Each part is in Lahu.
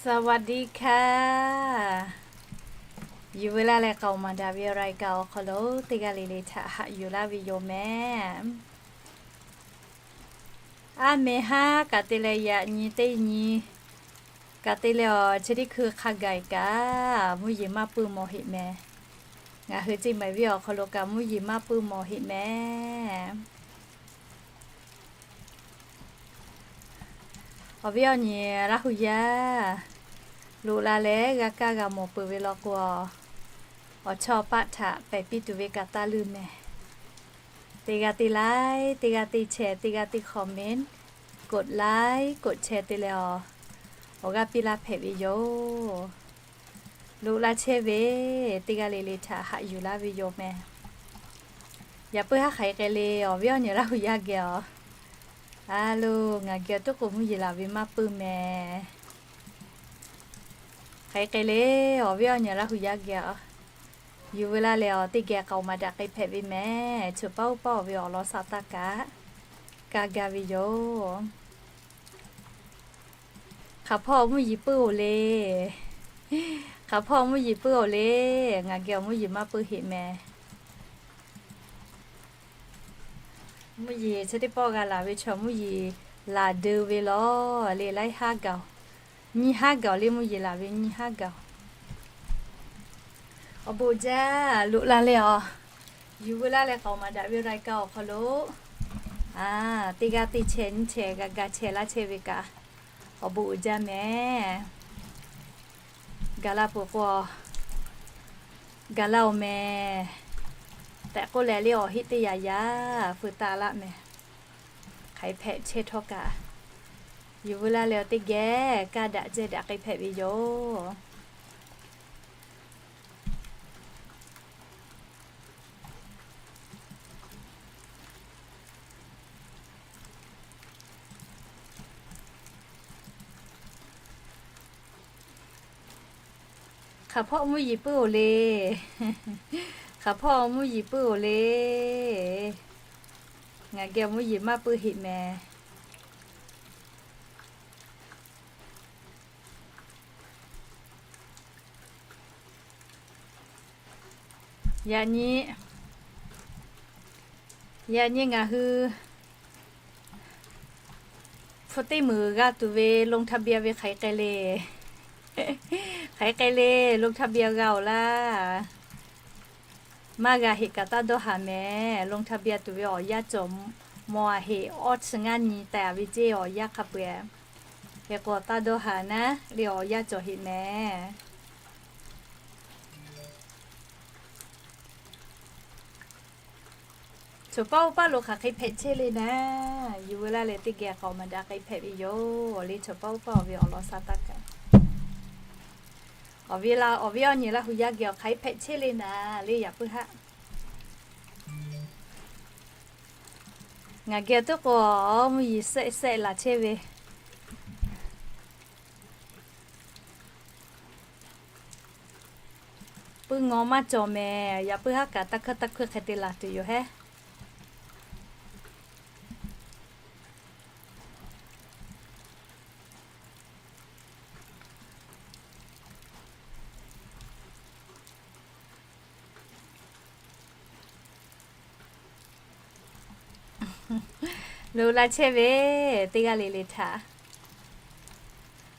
สวัสดีค่ะ Yuˬ veu laˇ leh k'aoˍ maˍ daꞈ ve awˬ รายการ awˬ hk'aw lo teˇ g'aˇ le le htaꞈ haꞈ yuˬ laˇ ve yoˬ mehˍ. Aˉ meh haˉ kaꞈ te leh yaꞈ nyi teˇ nyi kaꞈ te leh awˬ chi teˇ hkui hk'a gaˬ kaꞈ mvuhˇ yeˬ maˇ puiˇ mawˬ heˆ mehˍ. Ngaˬ hui ceˇ mehˍ viˉ awˬ hk'aw lo kaꞈ mvuhˇ yeˬ maˇ puiˇ mawˬ heˆ mehˍ. Awˬ viˉ awˬ nyi Laˇ hu yaˇ loꞈ la leh g'a kaˇ g'a mawˬ peuˬ ve law k'o, awˬ chawˇ paˆ htaꞈ pehˬ piˇ tuˬ ve kaꞈ taˇ leuˇ mehˍ. Teˇ g'aˇ te like, teˇ g'aˇ te share, teˇ g'aˇ te comment, กดไลค์ กดแชร์ te leh awˬ, awˬ g'aˇ piˇ laˇ hpehꞈ ve yoˬ. Loꞈ la chehˇ ve teˇ g'aˇ le le htaꞈ haꞈ yuˬ laˇ ve yoˬ mehˍ. Yaꞈ puiˉ haˉ hk'aˬ hk'e le awˬ viˉ awˬ nyi Laˇ hu yaˇ geh awˬ, a lo, ngaˬ geh awˬ tuˉ k'o mvuhˇ yeˬ laˬ ve maˇ puiˇ mehˍ. Hk'aˬ hk'e le awˬ viˉ awˬ nyi Laˇ hu yaˇ geh awˬ, yuˬ veu laˇ leh awˬ teˇ geh k'aoˍ maˍ daꞈ k'ai hpehꞈ ve mehˍ. Choˬ paˇ oˇ paˇ awˬ ve awˬ lawn sha taˇ kaꞈ kaˇ gaˇ ve yoˬ. Hk'aˬ hpawˇ mvuhˇ yeˬ puiˇ-oˬ le. Hk'aˬ hpawˇ mvuhˇ yeˬ puiˇ-oˬ le. Ngaˬ geh awˬ mvuhˇ yeˬ maˇ puiˇ heˆ mehˍ. Mvuhˇ yeˬ chi teˇ pawˆ g'a laˬ ve chaw mvuhˇ yeˬ laˬ deu ve law le, laiˉ haˉ gaˬ-oˬ, nyiˇ haˉ gaˬ-oˬ le, mvuhˇ yeˬ laˬ ve nyiˇ haˉ gaˬ-oˬ. Awˬ bon jaˇ loꞈ la leh awˬ, yuˬ veu laˇ leh k'aoˍ maˍ daꞈ ve รายการ awˬ hk'aw lo, a, teˇ g'aˇ te chehˇ nyiˇ chehˇ g'a ga chehˇ laˇ chehˇ ve kaꞈ, awˬ bon uiˍ jaˇ mehˍ. Gaˬ la peuˬ k'o, gaˬ la-oˬ mehˍ. Tehꞈ k'oˆ leh le awˬ heˆ teˇ yaꞈ yaꞈ feu taˍ laˇ mehˍ. Hk'aˬ hpehꞈ chehˇ htawˇ kaꞈ, yuˬ veu laˇ leh awˬ teˇ geh kaˇ daꞈ jehˇ daꞈ k'ai hpehꞈ ve yoˬ. Hk'aˬ hpawˇ mvuhˇ yeˬ puiˇ-oˬ le. Hk'aˬ hpawˇ mvuhˇ yeˬ puiˇ-oˬ le. Ngaˬ geh mvuhˇ yeˬ maˇ puiˇ heˆ mehˍ. Yaꞈ nyi, yaꞈ nyi ngaˬ hui hpu teˇ meunˍ g'a tuˬ ve ลงทะเบียน ve hk'aˬ hk'e le, hk'aˬ hk'e le ลงทะเบียน g'a-oˬ laˇ. Maˇ g'a heꞈ kaꞈ taˇ dawˇ haˍ mehˍ. ลงทะเบียน tuˬ ve awˬ yanˇ cawˬ mawˬ-a heꞈ, awˇ chi ngaˇ nyi taiˍ-a ve ceˇ awˬ yanˇ hk'a peu-eˬ. Hk'e k'o taˇ dawˇ haˍ naˉ le awˬ yanˇ cawˬ heꞈ mehˍ. Choˬ paˇ oˇ paˇ lo hk'aˬ hk'e hpehꞈ chehˇ le naˉ, yuˬ veu laˇ leh teˇ geh k'aoˍ maˍ daꞈ k'ai hpehꞈ ve yoˬ le. Choˬ paˇ oˇ paˇ awˬ ve awˬ lawn sha taˇ kaꞈ, awˬ viˉ la, awˬ viˉ awˬ nyi Laˇ hu yaˇ geh awˬ hk'aˬ hk'e hpehꞈ chehˇ le naˉ le yaꞈ puiˉ haˆ. Ngaˬ geh tuˉ k'o, mvuhˇ yeˬ shehˆ shehˆ laˬ chehˇ ve puiˇ ngaw maˇ cawˬ mehˍ. Yaꞈ puiˉ haˉ kaꞈ taˇ hkuiˇ taˇ hkuiˇ hk'e te laˬ tuˬ yoˬ hehˉ. Loꞈ la chehˇ ve teˇ g'aˇ le le htaꞈ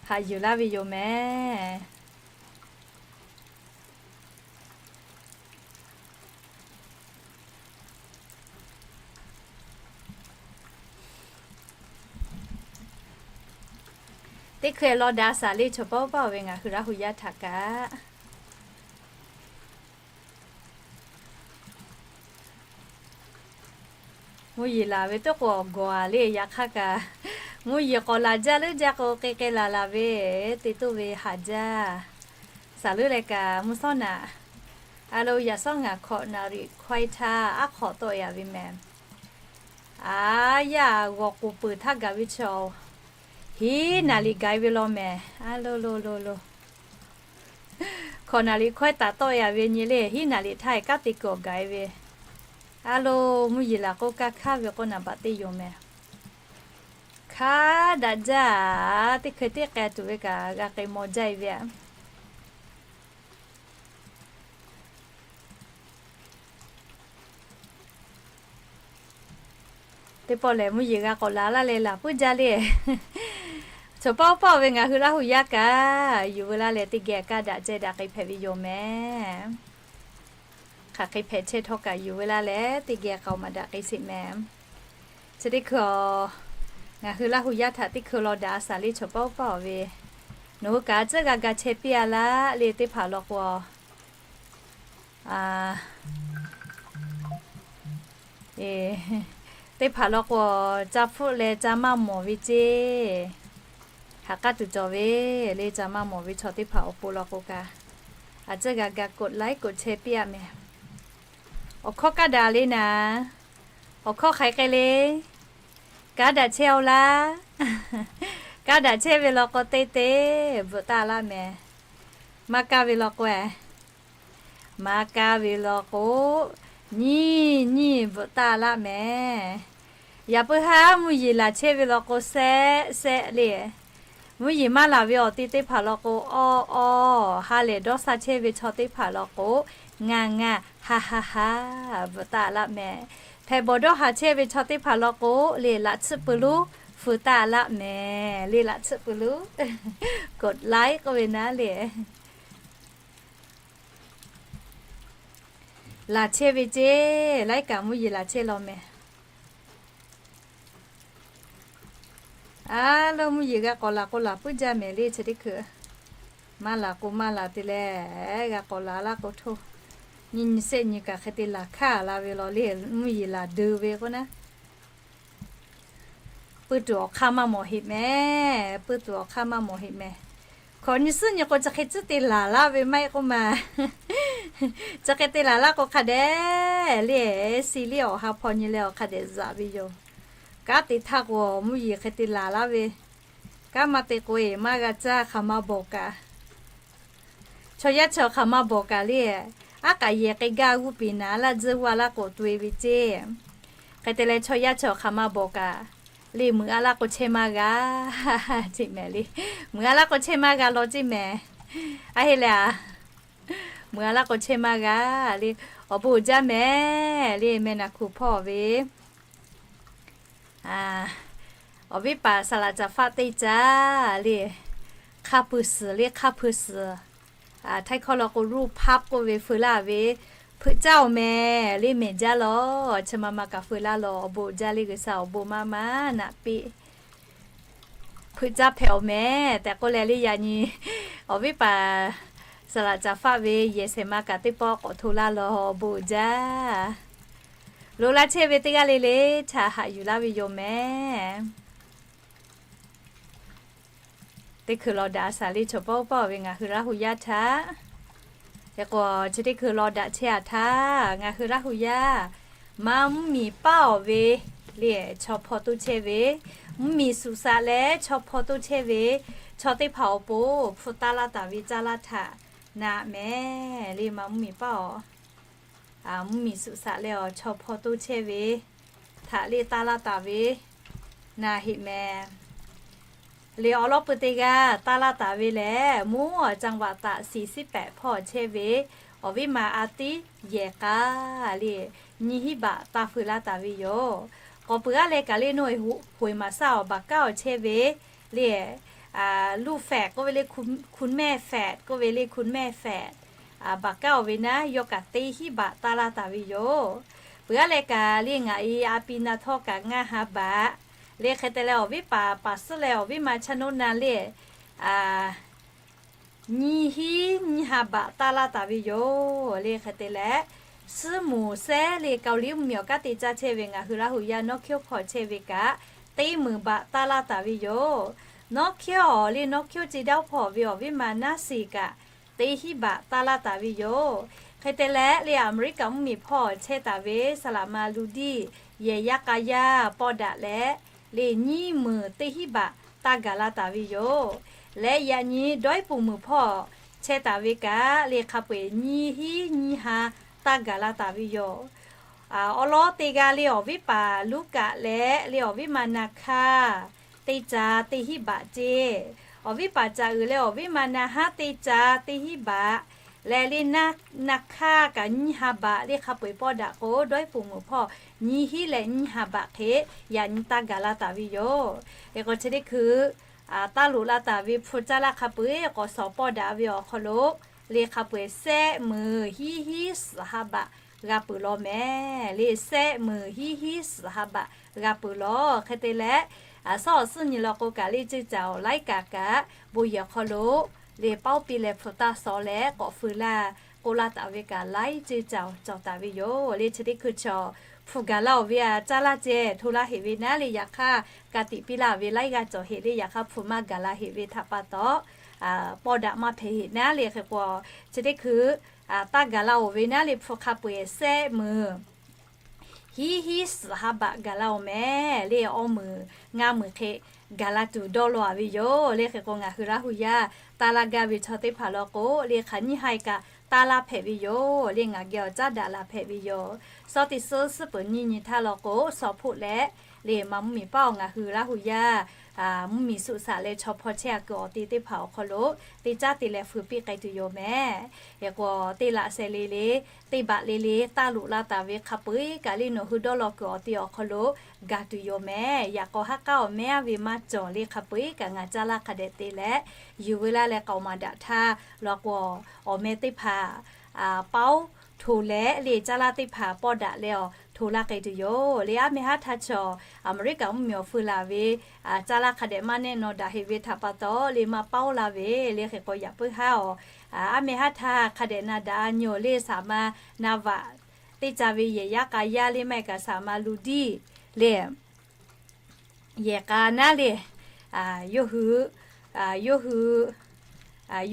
haꞈ yuˬ laˇ ve yoˬ mehˍ. Teˇ hkui law daꞈ shaˍ le choˬ paˇ oˇ paˇ awˬ ve ngaˬ hui Laˇ hu yaˇ htaꞈ kaꞈ mvuhˇ yeˬ laˬ ve tuˉ k'o awˬ gawˬ-a le. Yaꞈ hk'aˇ kaꞈ mvuhˇ yeˬ k'awꞈ laˬ jaˇ leuˉ jaˇ k'o k'ai k'ai laˬ laˬ ve te toˇ ve haꞈ jaˇ. Shaˍ leuˉ leh kaꞈ mvuhˇ shawˉ naꞈ, a lo yaꞈ shawˉ ngaˬ hkawꞈ naˍ riˍ hkawehˇ htaˇ aˉ hk'awꞈ tawˆ-e-a ve mehˍ. A yaˇ g'awˬ k'oˍ peuˬ htaˇ gaˬ ve chaw, hiˉ naˍ riˍ gaˬ-e ve law mehˍ. A lo lo lo lo, hkawꞈ naˍ riˍ hkawehˇ taˍ tawˆ-e-a ve nyi le, hiˉ naˍ riˍ htaˇ-e kanˉ te kuiˬ awˬ gaˬ-e ve. A lo, mvuhˇ yeˬ laˬ k'o kaˇ hkaˇ ve k'o naˍ baꞈ teˇ yoˬ mehˍ. Hk'a daꞈ jaˇ, teˇ hkui teˇ k'ai tuˬ ve kaꞈ g'a k'ai maw jaˇ e ve aꞈ. Teˇ pawˆ lehˬ, mvuhˇ yeˬ g'a k'awꞈ laˬ laˇ leh laˬ puiˉ jaˇ le. Chaw paˆ paˆ ve ngaˬ hui Laˇ hu yaˇ kaꞈ yuˬ veu laˇ leh teˇ geh kaˇ daꞈ ceh daꞈ k'ai hpehꞈ ve yoˬ mehˍ. Hk'aˬ hk'e hpehꞈ chehˇ htawˇ kaꞈ yuˬ veu laˇ leh teˇ geh k'aoˍ maˍ daꞈ k'ai sheˍ mehˍ. Chi teˇ hkui a, ngaˬ hui Laˇ hu yaˇ htaꞈ teˇ hkui law daꞈ a shaˍ le chaw paˆ paˆ ve, nawˬ hui kaꞈ a tcuhˉ g'a ga chehˇ piˇ a laˇ le teˇ hpaˍ law k'o a, teˇ hpaˍ law k'o, ca hpfuhˆ leh ca maˇ mawˬ ve ceˇ. Haꞈ k'aˉ tuˬ cawˬ ve le, ca maˇ mawˬ ve chaw teˇ hpaˍ awˬ pon law k'o kaꞈ, a tcuhˉ g'a ga กดไลค์ กดแชร์ piˇ a mehˍ. Awˬ hkawˇ kaˇ daꞈ le naˍ. Awˬ hkawˇ hk'aˬ hk'e le. Kaˇ daꞈ chehˇ-oˆ laˇ. Kaˇ daꞈ chehˇ ve law k'o, teˇ teˇ bvuhꞈ taˍ laˇ mehˍ. Maˇ kaˇ ve law k'o, maˇ kaˇ ve law k'o, nyiˇ nyiˇ bvuhꞈ taˍ laˇ mehˍ. Yaꞈ puiˉ haˉ mvuhˇ yeˬ laˬ chehˇ ve law k'o, sehˆ sehˆ le. Mvuhˇ yeˬ maˇ laˬ ve awˬ te teˇ hpaˍ law k'o, awˇ awˇ, ha lehˬ dawˇ sha chehˇ ve chaw teˇ hpaˍ law k'o, ngaˬ ngaˬ, ha ha ha, bvuhꞈ taˍ laˇ mehˍ. Hpehꞈ bawˬ dawˇ haˍ chehˇ ve chaw teˇ hpaˍ law k'o, le laꞈ tsuhˆ pui loˉ feu taˍ laˇ mehˍ. Le laꞈ tsuhˆ pui loˉ กดไลค์ k'oˆ ve naˉ le. Laˬ chehˇ ve ceˇ, laiˉ kaꞈ mvuhˇ yeˬ laˬ chehˇ law mehˍ. A lo mvuhˇ yeˬ g'a k'awꞈ laˬ k'o laˬ puiˉ jaˇ mehˍ le chi teˇ hkui. Maˇ laˬ k'o maˇ laˬ te leh, g'a k'awꞈ laˬ laˇ k'o htoˇ, nyi nyi sehˆ nyi kaꞈ hk'e te laˬ hkaˇ la ve law le, mvuhˇ yeˬ laˬ deu ve k'o naˉ. Puiˉ tuˬ awˬ hk'aˇ maˇ mawˬ heꞈ mehˍ. Puiˉ tuˬ awˬ hk'aˇ maˇ mawˬ heꞈ mehˍ. Hkawꞈ nyi suhˉ nyi k'o, chi hk'e tcuhˉ te laˬ laˇ ve maˇ heˆ k'oˆ ma. Chi hk'e te laˬ laˇ k'o hk'a dehꞈ le, si liˇ awˬ ha hpaw nyi leh awˬ hk'a dehꞈ zaꞈ ve yoˬ. Kanˉ te htaˇ k'o, mvuhˇ yeˬ hk'e te laˬ laˇ ve, kanˉ maˇ te k'o e maˇ g'a caˇ hk'aˬ ma bawˬ kaꞈ. Chaw yaˇ chi awˬ hk'aˬ ma bawˬ kaꞈ le, aˉ k'aꞈ yehˬ k'ai gaˇ g'uˇ piˍ naˍ laˇ tzuhˇ g'uˇ a laˇ k'o, to e ve ceˇ. Hk'e te leh chaw yaˇ chi awˬ hk'aˬ ma bawˬ kaꞈ, le meuꞈ a laˇ k'o chehˇ maˇ g'a ceˇ mehˍ le. Meuꞈ a laˇ k'o chehˇ maˇ g'a law ceˇ mehˍ. A heˆ leh a, meuꞈ a laˇ k'o chehˇ maˇ g'a le. Awˬ bon uiˍ jaˇ mehˍ le, meh naˬ hkuˬ hpawˇ ve awˬ viˉ paˍ saˍ laꞈ caˍ faˆ teˇ caˇ le, hk'a peu suhˍ le hk'a peu suhˍ, htaiˇ hkawˇ law k'o รูปภาพ k'oˆ ve feu laˇ ve, hpeuꞈ caˇ awˬ mehˍ le mehˍ jaˇ law. Chi ma ma kaꞈ feu laˇ law, awˬ bon uiˍ jaˇ le G'uiˬsha awˬ bon maˇ maˇ naꞈ piˇ. Hpeuꞈ caˇ hpehꞈ awˬ mehˍ tehꞈ k'oˆ leh le yaꞈ nyi awˬ viˉ paˍ saˍ laꞈ caˍ faˆ ve yehˬ shehˍ ma kaꞈ teˇ pawˆ k'awꞈ hto laˇ law, awˬ bon uiˍ jaˇ. Loꞈ la chehˇ ve teˇ g'aˇ le le htaꞈ haꞈ yuˬ laˇ ve yoˬ mehˍ. Teˇ hkui law daꞈ a shaˍ le chaw paˆ paˆ ve ngaˬ hui Laˇ hu yaˇ htaꞈ. Hk'e k'o, chi teˇ hkui law daꞈ chehˇ a htaˇ, ngaˬ hui Laˇ hu yaˇ maˇ mvuhˇ miˬ paˇ awˬ ve le, chaw hpaw toˇ chehˇ ve, mvuhˇ miˬ suꞈ shaꞈ leh chaw hpaw toˇ chehˇ ve, chaw teˇ hpaˍ awˬ pon hpu taˇ laˇ taˍ ve caˇ laˇ htaꞈ na mehˍ le. Maˇ mvuhˇ miˬ paˇ awˬ mvuhˇ miˬ suꞈ shaꞈ leh awˬ chaw hpaw toˇ chehˇ ve htaꞈ le taˇ laˇ taˍ ve na heꞈ mehˍ. Le awˬ lawn pui teˇ g'aˇ taˇ laˇ taˍ ve lehˬ, mvuhˇ awˬ จังหวัดตากสิน shiˉ pehꞈ hpawˇ chehˇ ve awˬ viˉ ma a tiˉ yehˬ k'a le nyiˇ hinˉ baꞈ taˇ feu laˇ taˍ ve yoˬ. K'awꞈ peuˬ aˉ leh kaꞈ le naw e hoꞈ e maˍ shaˉ awˬ baˬ kaˉ awˬ chehˇ ve le, ลูกแฝด k'oˆ ve le, คุณแม่แฝด k'oˆ ve le, คุณแม่แฝด baˬ kaˉ awˬ ve naˉ yawˇ kaꞈ teˇ hinˉ baꞈ taˇ laˇ taˍ ve yoˬ. Peuˬ aˉ leh kaꞈ le ngaˬ e a pi na htawˇ kaꞈ ngaˇ ha baꞈ le. Hk'e te leh awˬ viˉ paˍ paˍ suhˉ leh awˬ viˉ ma chaˇ noˆ na le nyiˇ hinˉ nyiˇ ha baꞈ taˇ laˇ taˍ ve yoˬ le. Hk'e te leh, suhˉ moˍ sehˉ le เกาหลี mvuhˇ miˬ awˬ kanˉ te caˇ chehˇ ve ngaˬ hui Laˇ hu yaˇ nawˉ hkiˉ hpawˇ chehˇ ve kaꞈ, teˇ meunˍ baꞈ taˇ laˇ taˍ ve yoˬ. Nawˉ hkiˉ awˬ le nawˉ hkiˉ oˇ ce daˇ hpawˇ ve awˬ viˉ ma naˉ shiˍ kaꞈ, teˇ hinˉ baꞈ taˇ laˇ taˍ ve yoˬ. Hk'e te leh le Aˍmeˍriˆkaꞈ mvuhˇ miˬ hpawˇ chehˇ taˍ ve saˍ laꞈ ma lu diˇ yehˬ yaˇ k'a yaˇ pawˇ daꞈ leh, le nyiˇ meunˍ teˇ hinˉ baꞈ taˇ gaˬ laˇ taˍ ve yoˬ. Leh yaꞈ nyi dawˇ iˉ puˍ meuˍ hpawˇ chehˇ taˍ ve kaꞈ le hk'a peu-eˬ nyiˇ hinˉ nyiˇ ha taˇ gaˬ laˇ taˍ ve yoˬ. Awˬ lawn teˇ g'aˇ le awˬ viˉ paˍ Luˉkaꞈ leh le awˬ viˉ ma Naˍ hkaˇ teˇ ca teˇ hinˉ baꞈ ceˇ. Awˬ viˉ paˍ caꞈ uiˍ leh awˬ viˉ ma na haˉ teˇ ca teˇ hinˉ baꞈ leh le, na hk'aˇ kaꞈ nyiˇ ha baꞈ le hk'a peu-eˬ pawˇ daꞈ k'o, dawˇ iˉ puˍ meuˍ hpawˇ nyiˇ hinˉ leh nyiˇ ha baꞈ hk'e yaꞈ nyi taˇ gaˬ la taˍ ve yoˬ. Hk'e k'o chi teˇ hkui taˇ loꞈ la taˍ ve hpu caˇ laˇ hk'a peu-eˬ k'awꞈ shawˍ pawˇ daꞈ ve awˬ hk'aw lo le hk'a peu-eˬ sehˆ meunˍ hiˉ hinˉ suhˍ ha baꞈ g'a peuˬ law mehˍ le. Sehˆ meunˍ hiˉ hinˉ suhˍ ha baꞈ g'a peuˬ law. Hk'e te leh, shawˉ awˬ suhˉ nyi law k'o kaꞈ le, ceˇ caˬ awˬ laiˉ kaꞈ kaꞈ bon yehˬ hk'aw lo le paoˉ piˇ leh hpu taˇ shawˍ leh k'awꞈ feu laˇ k'oˆ laˇ taˍ ve kaꞈ laiˉ ceˇ caˬ cawˬ taˍ ve yoˬ. Le chi teˇ hkui chaw hpu gaˬ la-oˬ ve a caˇ laˇ ceh hto laˇ heꞈ ve naˉ le, yaꞈ hk'aˇ ka tiꞈ piˇ laˇ ve laiˉ g'aˇ cawˬ heꞈ le, yaꞈ hk'aˇ hpu maˇ gaˬ la heꞈ ve htaꞈ pa taw, pawˇ daꞈ maˇ hpehꞈ heꞈ naˉ le. Hk'e k'o chi teˇ hkui taˇ gaˬ la-oˬ ve naˉ le, hpu hk'a peu-eˬ sehˆ meunˍ hiˉ hinˉ suhˍ ha baꞈ gaˬ la-oˬ mehˍ le. Awˇ meunˍ ngaˇ meunˍ hk'e gaˬ la tuˬ dawˇ law-a ve yoˬ le. Hk'e k'o ngaˬ hui Laˇ hu yaˇ taˇ laˇ gaˇ ve chaw teˇ hpaˍ law k'o le, hk'aˬ nyiˇ ha-e kaꞈ taˇ laˇ hpehꞈ ve yoˬ le. Ngaˬ geh awˬ caˉ daꞈ la hpehꞈ ve yoˬ. Shawˉ teˇ suhˉ suhˉ peuˬ nyiˇ nyi htaˇ law k'o, shaw hpoˆ leh le ma mvuhˇmiˬ paˉ awˬ ngaˬ hui Laˇ hu yaˇ mvuhˇmiˬ suꞈ shaꞈ leh chaw hpaw chehˇ a kuiˬ awˬ te teˇ hpaˍ awˬ hk'aw lo teˇ caˉ te leh feu piˇ k'ai tuˬ yoˬ mehˍ. Hk'e k'o teˇ laꞈ sheh le le, teˇ baꞈ le le taˇ loꞈ la taˍ ve hk'a peu-eˬ kaꞈ le, nawˬ hui dawˇ law kuiˬ awˬ te awˬ hk'aw lo gaˬ tuˬ yoˬ mehˍ. Yaꞈ k'aw haˉ k'aˉ awˬ mehˉ a ve maˇ cawˬ le, hk'a peu-eˬ kaꞈ ngaˬ caˇ laˇ hk'a dehꞈ te leh yuˬ veu laˇ leh k'aoˍ maˍ daꞈ htaˇ law k'o, awˬ meh teˇ hpaˍ paoˉ hto leh le caˇ laˇ teˇ hpaˍ pawˇ daꞈ leh awˬ hto laˇ k'ai tuˬ yoˬ le. Aˉ meh haˉ htaˇ chaw Aˍmeˍriˆkaꞈ mvuhˇmiˬ awˬ feu laˬ ve caˇ laˇ hk'a dehꞈ maˇ nehˆ naw daꞈ heꞈ ve htaꞈ pa taw le maˇ paoˉ laˇ ve le. Hk'e k'o yaꞈ puiˉ haˉ awˬ, aˉ meh haˉ htaˇ hk'a dehꞈ na daꞈ nyi-oˬ le, saˍ ma na vaꞈ teˇ ca ve yehˬ yaˇ k'a yaˇ le maˇ heˆ kaꞈ saˍ ma lu diˇ le yehˬ k'a naˉ le, yawˇ hui, yawˇ hui,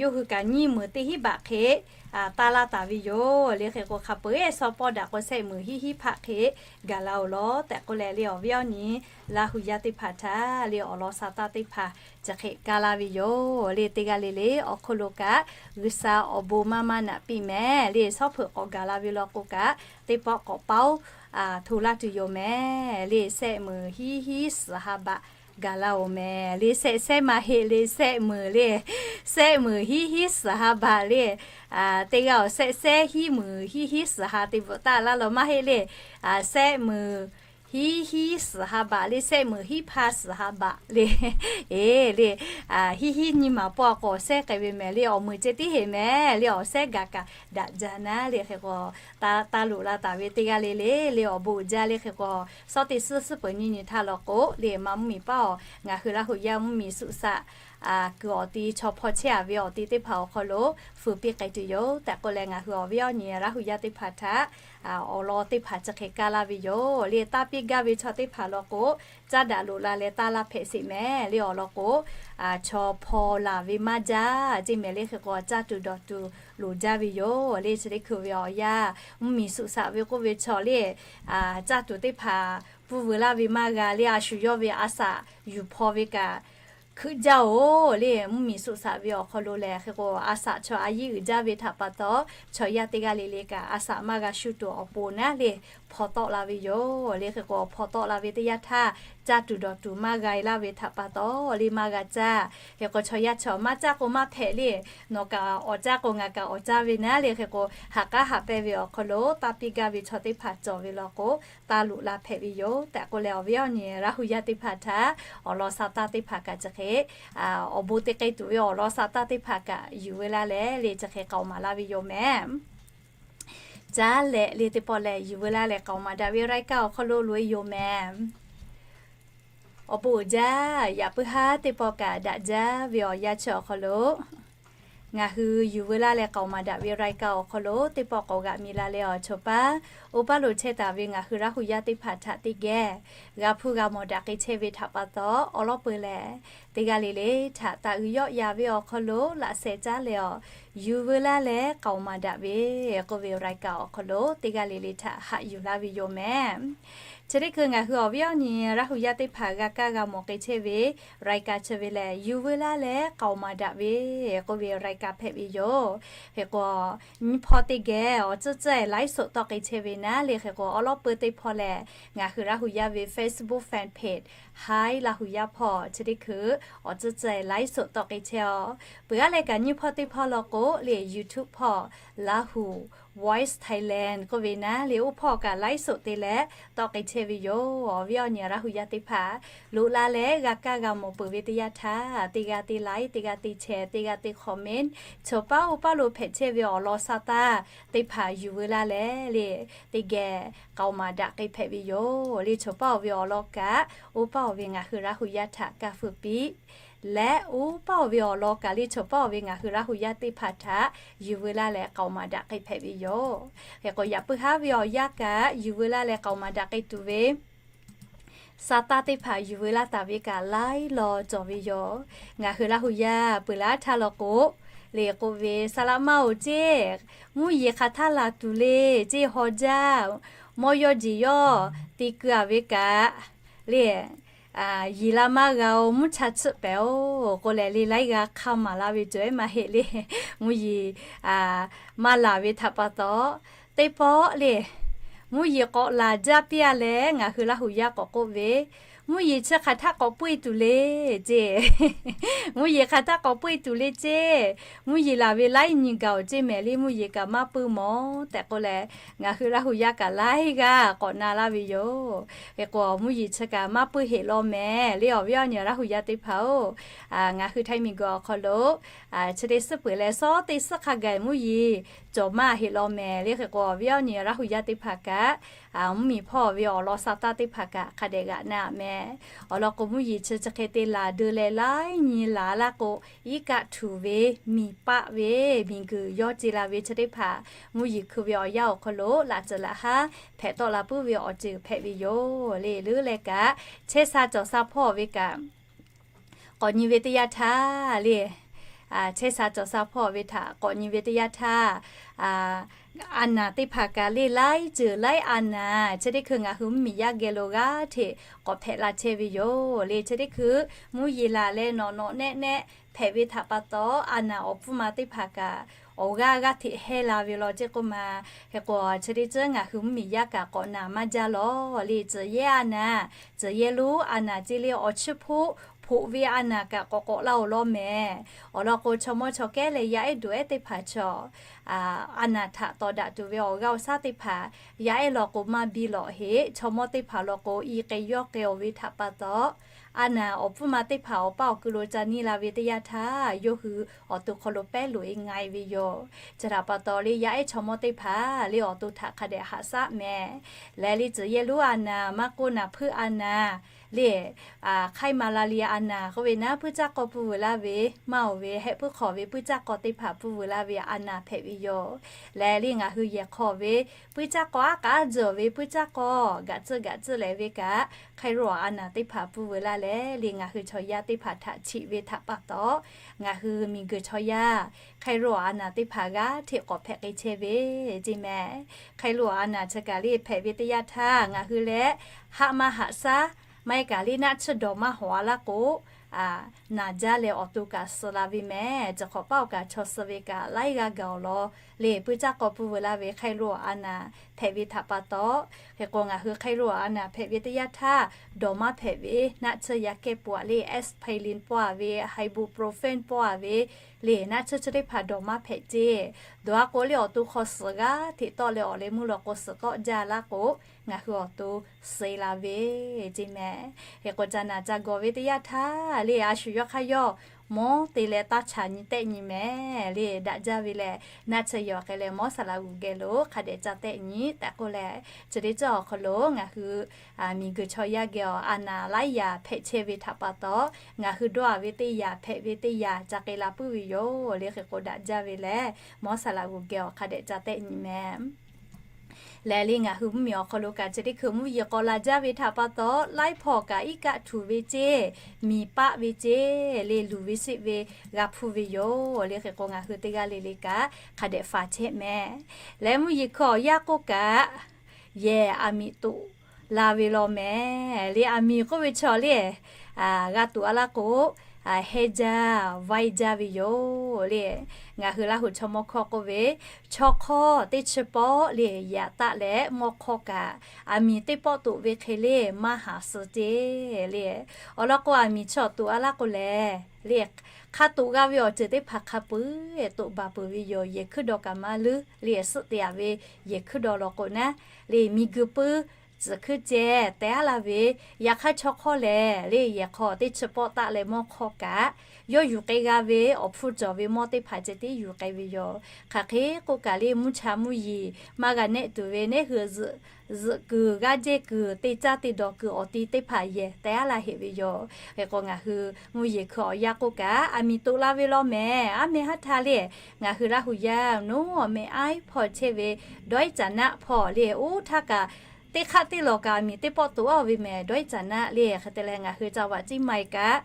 yawˇ hui kaꞈ nyiˇ meunˍ teˇ hinˉ baꞈ hk'e taˇ laˇ taˍ ve yoˬ le. Hk'e k'o hk'a peu-eˬ shaw pawˇ daꞈ k'o sehˆ meunˍ hiˉ hinˉ hpaˆ hk'e gaˬ la-oˬ law tehꞈ k'oˆ leh le, awˬ viˉ awˬ nyi Laˇ hu yaˇ teˇ hpaˍ htaꞈ le awˬ lawn sa taˇ teˇ hpaˍ chi hk'e kaˇ laˇ ve yoˬ le. Teˇ g'aˇ le le awˬ hk'oˆ lo kaꞈ G'uiˬsha awˬ bon maˇ maˇ naꞈ piˇ mehˍ le. Shawˉ hpeuꞈ k'awꞈ gaˬ la ve law k'o kaꞈ teˇ pawˆ k'awꞈ paoˉ hto laˇ tuˬ yoˬ mehˍ le. Sehˆ meunˍ hiˉ hinˉ suhˍ ha baꞈ gaˬ la-oˬ mehˍ le. Sehˆ sehˉ maˇ heˆ le, sehˆ meunˍ le, sehˆ meunˍ hiˉ hinˉ suhˍ ha baꞈ le. Teˇ g'aˇ awˬ sehˆ sehˉ hiˉ meunˍ hiˉ hinˉ suhˍ ha te bvuhꞈ taˍ laˇ law maˇ heˆ le. Sehˆ meunˍ hiˉ hinˉ suhˍ ha baꞈ le, sehˆ meunˍ hiˉ hpaˇ suhˍ ha baꞈ le. Eˬ le, hiˉ hinˉ nyi maˍ pawˆ k'awꞈ sehˉ k'ai ve mehˍ le, awˬ meunˍ ceh tiˉ heˆ mehˍ le, awˬ sehˉ gaˬ kaꞈ daꞈ jaˇ naˉ le. Hk'e k'o taˇ loꞈ la taˍ ve teˇ g'aˇ le le le awˬ bon uiˍ jaˇ le. Hk'e k'o shawˉ teˇ suhˉ suhˉ peuˬ nyiˇ nyi htaˇ law k'o le ma mvuhˇmiˬ paˉ awˬ ngaˬ hui Laˇ hu yaˇ mvuhˇmiˬ suꞈ shaꞈ kuiˬ awˬ ti chaw hpaw chehˇ a ve awˬ ti teˇ hpaˍ awˬ hk'aw lo feu piˇ k'ai tuˬ yoˬ tehꞈ k'oˆ leh ngaˬ hui awˬ viˉ awˬ nyi Laˇ hu yaˇ teˇ hpaˍ htaꞈ awˬ lawn teˇ hpaˍ chi hk'e kaˇ laˇ ve yoˬ le. Taˇ piˇ gaˇ ve chaw teˇ hpaˍ law k'o caˇ daꞈ loꞈ la leh taˇ laˇ hpehꞈ sheˍ mehˍ le. Awˬ lawn k'o chaw hpaw laˬ ve maˇ jaˇ ceˇ mehˍ le. Hk'e k'o caˇ tuˬ dawˬ tuˬ loˍ jaˇ ve yoˬ le. Chi teˇ hkui ve awˬ yanˇ mvuhˇmiˬ suꞈ shaꞈ ve k'oˆ ve chaw le caˇ tuˬ teˇ hpaˍ pfuhˇ veu laˇ ve maˇ g'a le. A shu yawˇ ve a shaꞈ yuˬ hpaw ve kaꞈ hkuiˆ jaˇ-oˬ le. Mvuhˇmiˬ suꞈ shaꞈ ve awˬ hk'aw lo lehˬ hk'e k'o a shaꞈ chaw a yiˇ uiˍ jaˇ ve htaꞈ pa taw chaw yaˇ teˇ g'aˇ le le kaꞈ a shaꞈ maˇ g'a shu tuˬ awˬ pon naˉ le hpaw tawˆ la ve yoˬ le. Hk'e k'o hpaw tawˆ la ve teˇ yanˇ htaˇ caˇ tuˬ dawˬ tuˬ maˇ g'a laˇ ve htaꞈ pa taw le maˇ g'a caˇ. Hk'e k'o chaw yaˇ chaw maˇ caˇ k'o maˇ hpehꞈ le. Nawˬ kaꞈ awˬ caˇ k'o ngaˬ kaꞈ awˬ caˇ ve naˉ le. Hk'e k'o ha k'aˉ ha pehˇ ve awˬ hk'aw lo taˇ piˇ gaˇ ve chaw teˇ hpaˍ cawˬ ve law k'o taˇ loꞈ la hpehꞈ ve yoˬ tehꞈ k'oˆ leh awˬ viˉ awˬ nyi Laˇ hu yaˇ teˇ hpaˍ htaꞈ awˬ lawn sa taˇ teˇ hpaˍ kaꞈ chi hk'e awˬ bon te k'ai tuˬ ve awˬ lawn sa taˇ teˇ hpaˍ kaꞈ yuˬ veu laˇ leh le chi hk'e k'aoˍ maˍ laˇ ve yoˬ mehˍ. Caˉ leh le teˇ pawˆ lehˬ yuˬ veu laˇ leh k'aoˍ maˍ daꞈ ve รายการ awˬ hk'aw lo loꞈ-e yoˬ mehˍ. Awˬ bon uiˍ jaˇ, yaꞈ puiˉ haˉ teˇ pawˆ kaꞈ daꞈ jaˇ ve awˬ yanˇ chi awˬ hk'aw lo ngaˬ hui yuˬ veu laˇ leh k'aoˍ maˍ daꞈ ve รายการ awˬ hk'aw lo teˇ pawˆ k'awꞈ g'aꞈ mi la leh awˬ chawˇ paˉ oˇ paˉ lo chehˇ taˍ ve ngaˬ hui Laˇ hu yaˇ teˇ hpaˍ htaꞈ teˇ geh g'a hpuˇ g'a mawˬ daꞈ k'ai chehˇ ve htaꞈ pa taw awˬ lawn peuˬ lehˬ teˇ g'aˇ le le htaꞈ taˍ uiˍ yawˆ yan ve awˬ hk'aw lo laꞈ sheh caˉ leh awˬ yuˬ veu laˇ leh k'aoˍ maˍ daꞈ ve k'oˆ ve รายการ awˬ hk'aw lo teˇ g'aˇ le le htaꞈ haꞈ yuˬ laˇ ve yoˬ mehˍ. Chi teˇ hkui ngaˬ hui awˬ viˉ awˬ nyi Laˇ hu yaˇ teˇ hpaˍ g'a kaˇ g'a mawˬ k'ai chehˇ ve รายการ chi ve lehˬ, Yuˬ veu laˇ leh k'aoˍ maˍ daꞈ ve k'oˆ ve รายการ hpehꞈ ve yoˬ. Hk'e k'o, nyiˇ hpawˇ teˇ geh awˬ tcuhˉ tcuhˉ ไลฟ์สด tawˆ k'ai chehˇ ve naˉ le. Hk'e k'o, awˉ lawˉ peuˇ teˇ hpawˇ lehˬ, ngaˬ hui Laˇ hu yaˇ ve Facebook fanpage Hi Laˇ hu yaˇ hpawˇ chi teˇ hkui awˬ tcuhˉ tcuhˉ ไลฟ์สด tawˆ k'ai chehˇ-oˆ. Peuˬ aˉ leh kaꞈ nyiˇ hpawˇ teˇ hpawˇ law k'o le, YouTube hpawˇ Laˇ hu Voice Thailand k'oˆ ve naˉ le, oˇ hpawˇ kaꞈ ไลฟ์สด te leh tawˆ k'ai chehˇ ve yoˬ. Awˬ viˉ awˬ nyi Laˇ hu yaˇ teˇ hpaˍ, loꞈ la leh g'a kaˇ g'a mawˬ peuˬ ve teˇ yanˇ htaˇ, teˇ g'aˇ te like, teˇ g'aˇ te share, teˇ g'aˇ te comment, chaw paˉ oˇ paˉ lo hpehꞈ chehˇ ve awˬ lawn sa taˇ teˇ hpaˍ yuˬ veu laˇ leh le, teˇ geh k'aoˍ maˍ daꞈ k'ai hpehꞈ ve yoˬ le. Chaw paˉ oˬ ve awˬ lawn kaꞈ, oˇ paˉ oˬ ve ngaˬ hui Laˇ hu yaˇ htaꞈ kaˇ feu piˇ leh, oˇ paˉ oˬ ve awˬ lawn kaꞈ le, chaw paˉ oˬ ve ngaˬ hui Laˇ hu yaˇ teˇ hpaˍ htaꞈ yuˬ veu laˇ leh k'aoˍ maˍ daꞈ k'ai hpehꞈ ve yoˬ. Hk'e k'o, yaꞈ puiˉ haˉ ve awˬ yanˇ kaꞈ yuˬ veu laˇ leh k'aoˍ maˍ daꞈ k'ai tuˬ ve sa taˇ teˇ hpaˍ yuˬ veu laˇ taˍ ve kaꞈ laiˉ law cawˬ ve yoˬ. Ngaˬ hui Laˇ hu yaˇ peuˬ laˇ htaˇ law k'o, le k'oˆ ve, Saˍ laꞈ ma oˬ ceˇ, mvuhˇ yeˬ hk'aˬ htaˇ laˬ tuˬ le ceˇ haw jaˇ, mawˇ yawˇ jeˬ yawˇ te keu-a ve kaꞈ le, yeˬ la maˇ g'a-oˬ, mvuhˇ cha tsuhˆ pehˍ-oˬ k'oˆ leh le, laiˉ g'aˇ hk'a maˍ laˇ ve cawˬ ehˉ maˇ heˆ le. Mvuhˇ yeˬ maˇ laˬ ve htaꞈ pa taw, teˇ pawˆ le, mvuhˇ yeˬ k'awꞈ laˬ jaˇ piˇ-a leh, ngaˬ hui Laˇ hu yaˇ k'awꞈ k'oˆ ve, mvuhˇ yeˬ chi hk'aˬ htaˇ k'awꞈ puiˇ tuˬ le ceˇ. Mvuhˇ yeˬ hk'aˬ htaˇ k'awꞈ puiˇ tuˬ le ceˇ. Mvuhˇ yeˬ laˬ ve laiˉ nyi gaˬ-oˬ ceˇ mehˍ le, mvuhˇ yeˬ kaꞈ maˇ puiˇ mawˬ tehꞈ k'oˆ leh, ngaˬ hui Laˇ hu yaˇ kaꞈ laiˉ g'aˇ k'awꞈ na laˇ ve yoˬ. Hk'e k'o, mvuhˇ yeˬ chi kaꞈ maˇ puiˇ heˆ law mehˍ le. Awˬ viˉ awˬ nyi Laˇ hu yaˇ teˇ hpaˍ-oˬ, ngaˬ hui Htaiˇ miˬguiˬ awˬ hk'aw lo chi teˇ suhˉ peuˬ leh, sawˉ teˇ suhˉ hk'a gaˬ mvuhˇ yeˬ cawˬ maˇ heˆ law mehˍ le. Hk'e k'o, awˬ viˉ awˬ nyi Laˇ hu yaˇ teˇ hpaˍ kaꞈ, mvuhˇmiˬ hpawˇ ve awˬ lawn sa taˇ teˇ hpaˍ kaꞈ hk'a dehꞈ g'aꞈ na mehˍ. Awˬ lawn k'o, mvuhˇ yeˬ chi chi hk'e te laˬ deu leh laiˉ nyi laˬ laˇ k'o, iˉ kaˆ htuꞈ ve, miˬ paˆ ve, miˬguiˬ yawˇ ce la ve chi teˇ hpaˍ, mvuhˇ yeˬ hkui ve awˬ yanˇ awˬ hk'aw lo laꞈ tcuhˍ laꞈ haˉ hpehꞈ tawˆ la puiˉ ve awˬ ceuˬ hpehꞈ ve yoˬ le. Leuˉ leh kaꞈ, chehˇ sha cawˬ sha hpawˇ ve kaꞈ, k'awꞈ nyi ve teˇ yanˇ htaˇ le, chehˇ sha cawˬ sha hpawˇ ve htaꞈ k'awꞈ nyi ve teˇ yanˇ htaˇ, a naˍ teˇ hpaˍ kaꞈ le, laiˉ ceuˬ laiˉ a naˍ chi teˇ hkui ngaˬ hui mvuhˇmiˬ yaˇ geh lo g'aˇ hteꞈ k'awꞈ hpehꞈ la chehˇ ve yoˬ le. Chi teˇ hkui mvuhˇ yeˬ laˬ leh nawꞈ nawꞈ nehˆ nehˆ hpehꞈ ve htaꞈ pa taw, a naˍ awˬ pfuhˇ ma teˇ hpaˍ kaꞈ awˬ g'aˇ g'aˇ hteꞈ hehˇ la ve law ceˇ k'oˆ ma. Hk'e k'o, chi teˇ ceuˬ ngaˬ hui mvuhˇmiˬ yaˇ kaꞈ k'awꞈ naˍ maˇ jaˇ lawˬ le. Tcuhˍ yehˇ a naˍ, tcuhˍ yehˇ lonˉ a naˍ ceˇ le, awˬ chiˇ hpoˆ hpoꞈ ve a naˍ kaꞈ k'awꞈ k'awꞈ la-oˬ law mehˍ. Awˬ lawn k'o, chaw mawˇ chaw kehˉ leh yaˇ ehˉ duˬ ehˉ teˇ hpaˍ chaw a naˍ htaꞈ tawˍ daꞈ tuˬ ve awˬ g'aˇ awˬ shaˉ teˇ hpaˍ yaˇ ehˉ law k'o maˇ biˇ lawꞈ heˆ. Chaw mawˇ teˇ hpaˍ law k'o, i k'ai yawˇ k'ai-oˬ ve htaꞈ pa taw, a naˍ awˬ pfuhˇ ma teˇ hpaˍ awˬ paˇ awˬ ku lo ca neˇ la ve teˇ yanˇ htaˇ, yawˇ hui awˬ to hk'aw lo pehˉ loꞈ-e nga-e ve yoˬ. Chi htaꞈ pa taw le, yaˇ ehˉ chaw mawˇ teˇ hpaˍ le awˬ to htaꞈ hk'a dehꞈ haꞈ shaˉ mehˍ. Leh le, tcuhˍ yehˇ lonˉ a naˍ, maˇ k'oˆ naˍ hpuiˇ a naˍ le, hk'aiˉ ma la li a naˍ k'oˆ ve naˉ, puiˇ caˇ k'aw pui vuiˬ laˇ ve, maˇ oˬ ve hehˆ puiˉ hk'awꞈ ve puiˇ caˇ k'aw teˇ hpaˍ pui vuiˬ laˇ ve a naˍ hpehꞈ ve yoˬ. Leh le, ngaˬ hui yehˬ hk'aw ve puiˇ caˇ k'aw aˉ k'aˉ tzuhˬ ve puiˇ caˇ k'aw gaꞈ tcuhˆ gaꞈ tcuhˆ leh ve kaꞈ, hk'aiˉ loꞈ a naˍ teˇ hpaˍ pui vuiˬ laˇ leh le, ngaˬ hui chaw yaˇ teˇ hpaˍ htaꞈ chiꞈ ve htaꞈ pa taw, ngaˬ hui miˬguiˬ chaw yaˇ hk'aiˉ loꞈ a naˍ teˇ hpaˍ g'aˇ hteꞈ k'awꞈ hpehꞈ k'ai chehˇ ve ceˇ mehˍ. Hk'aiˉ loꞈ a naˍ chi kaꞈ le hpehꞈ ve teˇ yanˇ htaˇ, ngaˬ hui leh haˆ maˇ haꞈ shaˉ, maˇ heˆ kaꞈ le naˆ tsuhˇ dawˬ maˇ hawꞈ-a laˇ k'o, naˍ jaˇ leh awˬ to kaꞈ suh la ve mehˍ. Chi hk'awꞈ paˆ awˬ kaꞈ chaw suh ve kaꞈ laiˉ g'aˇ gaˬ-oˬ law le, puiˇ caˇ k'aw pui vuiˬ laˇ ve hk'aiˉ loꞈ a naˍ hpehꞈ ve htaꞈ pa taw. Hk'e k'o, ngaˬ hui hk'aiˉ loꞈ a naˍ hpehꞈ ve teˇ yanˇ htaˇ, dawˬ maˇ hpehꞈ ve naˆ tsuhˇ yaˇ kehˇ pawˆ-a le, aspirin pawˆ-a ve, ibuprofen pawˆ-a ve le, naˆ tsuhˇ chi teˇ hpaˍ dawˬ maˇ hpehꞈ ceˇ. Dawˬ-a k'o le, awˬ to hk'aw suhˍ g'aˇ hteꞈ tawˆ leh awˬ leh mvuhˇ law k'o, suhˍ tawˆ jaˇ laˇ k'o, ngaˬ hui awˬ to suh la ve ceˇ mehˍ. Hk'e k'o, ca naˍ ca gawˬ ve teˇ yanˇ htaˇ le, a shu yawˇ hk'aˇ yawˇ mawˉ te leh taˇ chaꞈ nyi tehˆ nyi mehˍ le, daꞈ jaˇ ve lehˬ, naˆ tsuhˇ yawˬ k'ai leh mawˉ saˍ laꞈ g'uˬ geh lo hk'a dehꞈ ca tehˆ nyi tehꞈ k'oˆ leh, chi teˇ ceuˬ awˬ hk'aw lo ngaˬ hui miˬguiˬ chaw yaˇ geh awˬ a naˍ laiˉ yaꞈ hpehꞈ chehˇ ve htaꞈ pa taw, ngaˬ hui dawˇ-a ve teˇ yaꞈ hpehꞈ ve teˇ yaꞈ ca k'ai la puiˉ ve yoˬ le. Hk'e k'o, daꞈ jaˇ ve lehˬ, mawˉ saˍ laꞈ g'uˬ geh awˬ hk'a dehꞈ ca tehˆ nyi mehˍ. Lehˬ le, ngaˬ hui mvuhˇmiˬ awˬ hk'aw lo kaꞈ chi teˇ hkui mvuhˇ yeˬ k'aw la jaˇ ve htaꞈ pa taw, laiˉ hpawˇ kaꞈ iˉ kaˆ htuꞈ ve ceˇ, miˬ paˆ ve ceˇ le, luˬ ve sheˆ ve g'a hpuˇ ve yoˬ le. Hk'e k'o, ngaˬ hui teˇ g'aˇ le le kaꞈ hk'a dehꞈ faˍ chehˇ mehˍ. Lehˬ, mvuhˇ yeˬ hkui awˬ yanˇ k'oˆ kaꞈ, yehˬ aˬ miˍ toꞈ la ve law mehˍ le. Aˬ miˍ k'oˆ ve chaw le, g'a tuꞈ a laˇ k'o, heh jaˇ vaiˇ jaˇ ve yoˬ le. Ngaˬ hui Laˇ huˍ chaw mawˇ hkawˇ k'oˆ ve, chaw hk'awˇ teˇ chi pawˆ le yaꞈ taˆ leh mawˇ hk'awˇ kaꞈ, aˬ miˍ teˇ pawˆ toꞈ ve hk'e le maˇ haˍ suh ceˇ le. Awˬ lawn k'o, aˬ miˍ chaw toꞈ a laˇ k'o lehˬ le, hk'a toꞈ g'a ve awˬ ceuˬ teˇ hpaˍ hk'a peuˬ toꞈ baˬ peuˬ ve yoˬ. Yehˬ hkuiˉ daw kaꞈ maˇ leuˉ le, suhˆ te a ve yehˬ hkuiˉ daw law k'o naˉ le, miˬ guiˬ puiˉ tcuhˍ hkuiˉ ceh teh aˉ la ve, yaꞈ hk'aˇ chaw hk'awˇ lehˬ le, yehˬ hk'aw teˇ chi pawˆ taˆ leh mawˇ hk'awˇ kaꞈ, yawˇ yuˬ k'ai g'a ve awˬ hpfuhˇ cawˬ ve mawˇ teˇ hpaˍ ceh tiˉ yuˬ k'ai ve yoˬ. Hk'aˬ hk'e k'oˆ kaꞈ le, mvuhˇ cha mvuhˇ yeˬ maˇ g'a nehˆ tuˬ ve, neˉ hui zuhꞈ zuhꞈ kuiˬ, g'aˇ jehˇ kuiˬ, te caˇ te dawˬ kuiˬ awˬ ti teˇ hpaˍ yehˬ teh aˉ la heꞈ ve yoˬ. Hk'e k'o, ngaˬ hui mvuhˇ yeˬ hkui awˬ yanˇ k'oˆ kaꞈ, aˬ miˍ toꞈ la ve law mehˍ. Aˉ meh haˉ htaˇ le, ngaˬ hui Laˇ huˍ yaˇ naˉ awˬ meh aiˉ hpawˇ chehˇ ve dawˇ iˉ caˍ naˆ hpawˇ le, oˇ htaˇ kaꞈ teˇ hk'aˆ teˇ lawˬ kaꞈ aˬ miˍ teˇ pawˆ toꞈ aˉ ve mehˍ, dawˇ iˉ caˍ naˆ le. Hk'e te leh, ngaˬ hui จังหวัดเชียงใหม่ kaꞈ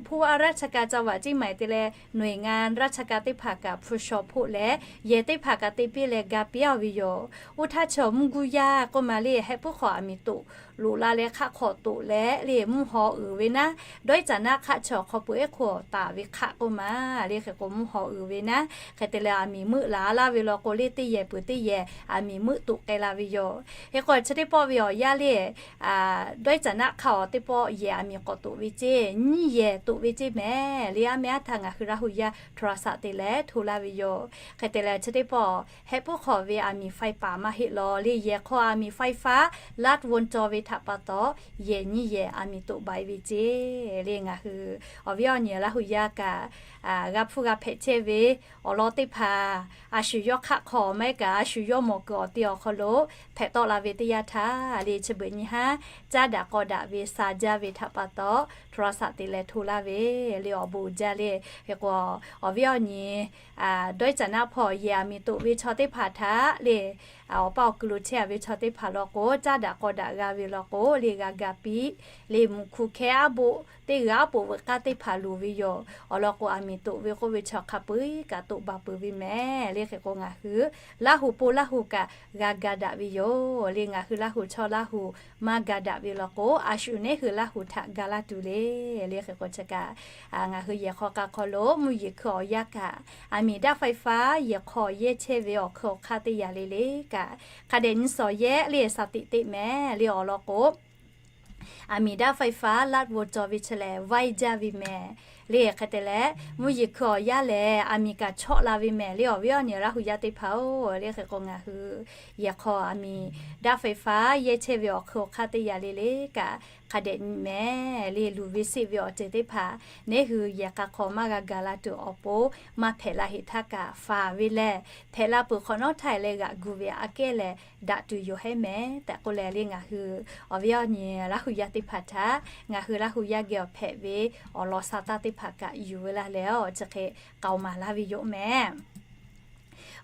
ผู้ว่าราชการจังหวัดเชียงใหม่ te leh หน่วยงานราชการ teˇ hpaˍ kaꞈ พช. hpoˆ leh, yehˬ teˇ hpaˍ kaꞈ te piˇ leh ga piˇ a ve yoˬ. Oˇ htaˇ chaw mvuhˇ guˇ yaˇ k'oˆ ma le, heh puiˉ hk'awꞈ aˬ miˍ toꞈ loꞈ la leh hk'aˆ hk'awꞈ toꞈ leh le, mvuhˇ haw uiˍ ve naˉ, dawˇ iˉ caˍ naˆ hk'aˆ chaw hk'aw peuˬ ehˉ hk'oˆ taˍ ve hk'aˆ k'oˆ ma le. Hk'e k'o, mvuhˇ haw uiˍ ve naˉ, hk'e te leh aˬ miˍ meuˆ la laˇ ve law k'o le, teˇ yehˬ peuˬ teˇ yehˬ aˬ miˍ meuˆ toꞈ k'ai la ve yoˬ. Hk'e k'o, chi teˇ pawˆ ve awˬ yanˇ le, dawˇ iˉ caˍ naˆ hk'aˆ awˬ teˇ pawˆ yehˬ aˬ miˍ k'awꞈ toꞈ ve ceˇ, nyiˇ yehˬ toꞈ ve ceˇ mehˍ le. Aˉ meh haˉ htaˇ ngaˬ hui Laˇ huˍ yaˇ โทรศัพท์ te leh hto laˇ ve yoˬ. Hk'e te leh, chi teˇ pawˆ heh puiˉ hk'awꞈ ve aˬ miˍ ไฟป่า maˇ heˆ law le, yehˬ hk'aw aˬ miˍ ไฟฟ้าลัดวงจร ve htaꞈ pa taw, yehˬ nyiˇ yehˬ aˬ miˍ toꞈ baˬ e ve ceˇ le. Ngaˬ hui awˬ viˉ awˬ nyi Laˇ huˍ yaˇ kaꞈ g'a hpfuhˇ g'a hpehꞈ chehˇ ve awˬ lawn teˇ hpaˍ, a shu yawˇ hk'aˆ hk'aw maˇ heˆ kaꞈ a shu yawˇ mawˬ kuiˬ awˬ te awˬ hk'aw lo hpehꞈ tawˆ la ve teˇ yanˇ htaˇ le, chi beuꞈ nyi haˉ caˉ daꞈ k'aw daꞈ ve sha jaˇ ve htaꞈ pa taw, โทรศัพท์ te leh hto laˇ ve le, awˬ bon uiˍ jaˇ le. Hk'e k'o, awˬ viˉ awˬ nyi dawˇ iˉ caˍ naˆ hpawˇ yehˬ aˬ miˍ toꞈ ve chaw teˇ hpaˍ htaꞈ le, awˬ paˇ awˬ kuiˬ lo chehˇ a ve chaw teˇ hpaˍ law k'o, caˉ daꞈ k'aw daꞈ g'a ve law k'o le, g'a ga piˇ le, mvuhˇ hk'u hkehˇ aˉ boˆ teˇ g'aˇ aˉ poꞈ veuꞈ k'aˇ teˇ hpaˍ loˍ ve yoˬ. Awˬ lawn k'o, aˬ miˍ toꞈ ve k'oˆ ve chaw hk'a peu-eˬ kaꞈ toꞈ baˬ peuˬ ve mehˍ le. Hk'e k'o, ngaˬ hui Laˇ huˍ po Laˇ huˍ kaꞈ g'a ga daꞈ ve yoˬ le. Ngaˬ hui Laˇ huˍ chaw Laˇ huˍ maˇ ga daꞈ ve law k'o, a shu neˉ hui Laˇ huˍ htaꞈ ga laˇ tuˬ le. Le hk'e k'o, chi kaꞈ ngaˬ hui yehˬ hk'aw k'a hk'aw lo mvuhˇ yeˬ hkui awˬ yanˇ kaꞈ, aˬ miˍ daꞈ ไฟฟ้า yehˬ hk'aw yehˇ chehˇ ve awˬ hkui awˬ hk'aˇ teˇ yanˇ le le kaꞈ, hk'a dehꞈ nyi sawˍ yehˉ le, sha tiꞈ teꞈ mehˍ le. Awˬ lawn k'o, aˬ miˍ daꞈ ไฟฟ้าลัดวงจร ve chi lehˬ vaiˇ jaˇ ve mehˍ le. Hk'e te leh, mvuhˇ yeˬ hkui awˬ yanˇ lehˬ aˬ miˍ kaꞈ chawˆ la ve mehˍ le. Awˬ viˉ awˬ nyi Laˇ huˍ yaˇ teˇ hpaˍ-oˬ, le hk'e k'o, ngaˬ hui yehˬ hk'aw aˬ miˍ daꞈ ไฟฟ้า yehˇ chehˇ ve awˬ hkui awˬ hk'aˇ teˇ yanˇ le le kaꞈ, hk'a dehꞈ nyi mehˍ le. Luˬ ve seˆ ve awˬ ceuˬ teˇ hpaˍ neˉ hui yehˬ k'a hk'aw maˇ g'a gaˬ la tuˬ awˬ pon maˇ hpehꞈ la heˍ htaˇ kaꞈ, faˍ ve lehˬ hpehꞈ la peuˬ hk'awꞈ nawˉ htaˇ leh g'aꞈ gu ve aꞈ kehˉ lehˬ daꞈ tuˬ yoˬ hehˉ mehˍ tehꞈ k'oˆ leh, le ngaˬ hui awˬ viˉ awˬ nyi Laˇ huˍ yaˇ teˇ hpaˍ htaꞈ ngaˬ hui Laˇ huˍ yaˇ geh awˬ hpehꞈ ve awˬ lawn sa taˇ teˇ hpaˍ kaꞈ yuˬ ve laˇ leh, awˬ chi hk'e k'aoˍ maˍ laˇ ve yoˬ mehˍ.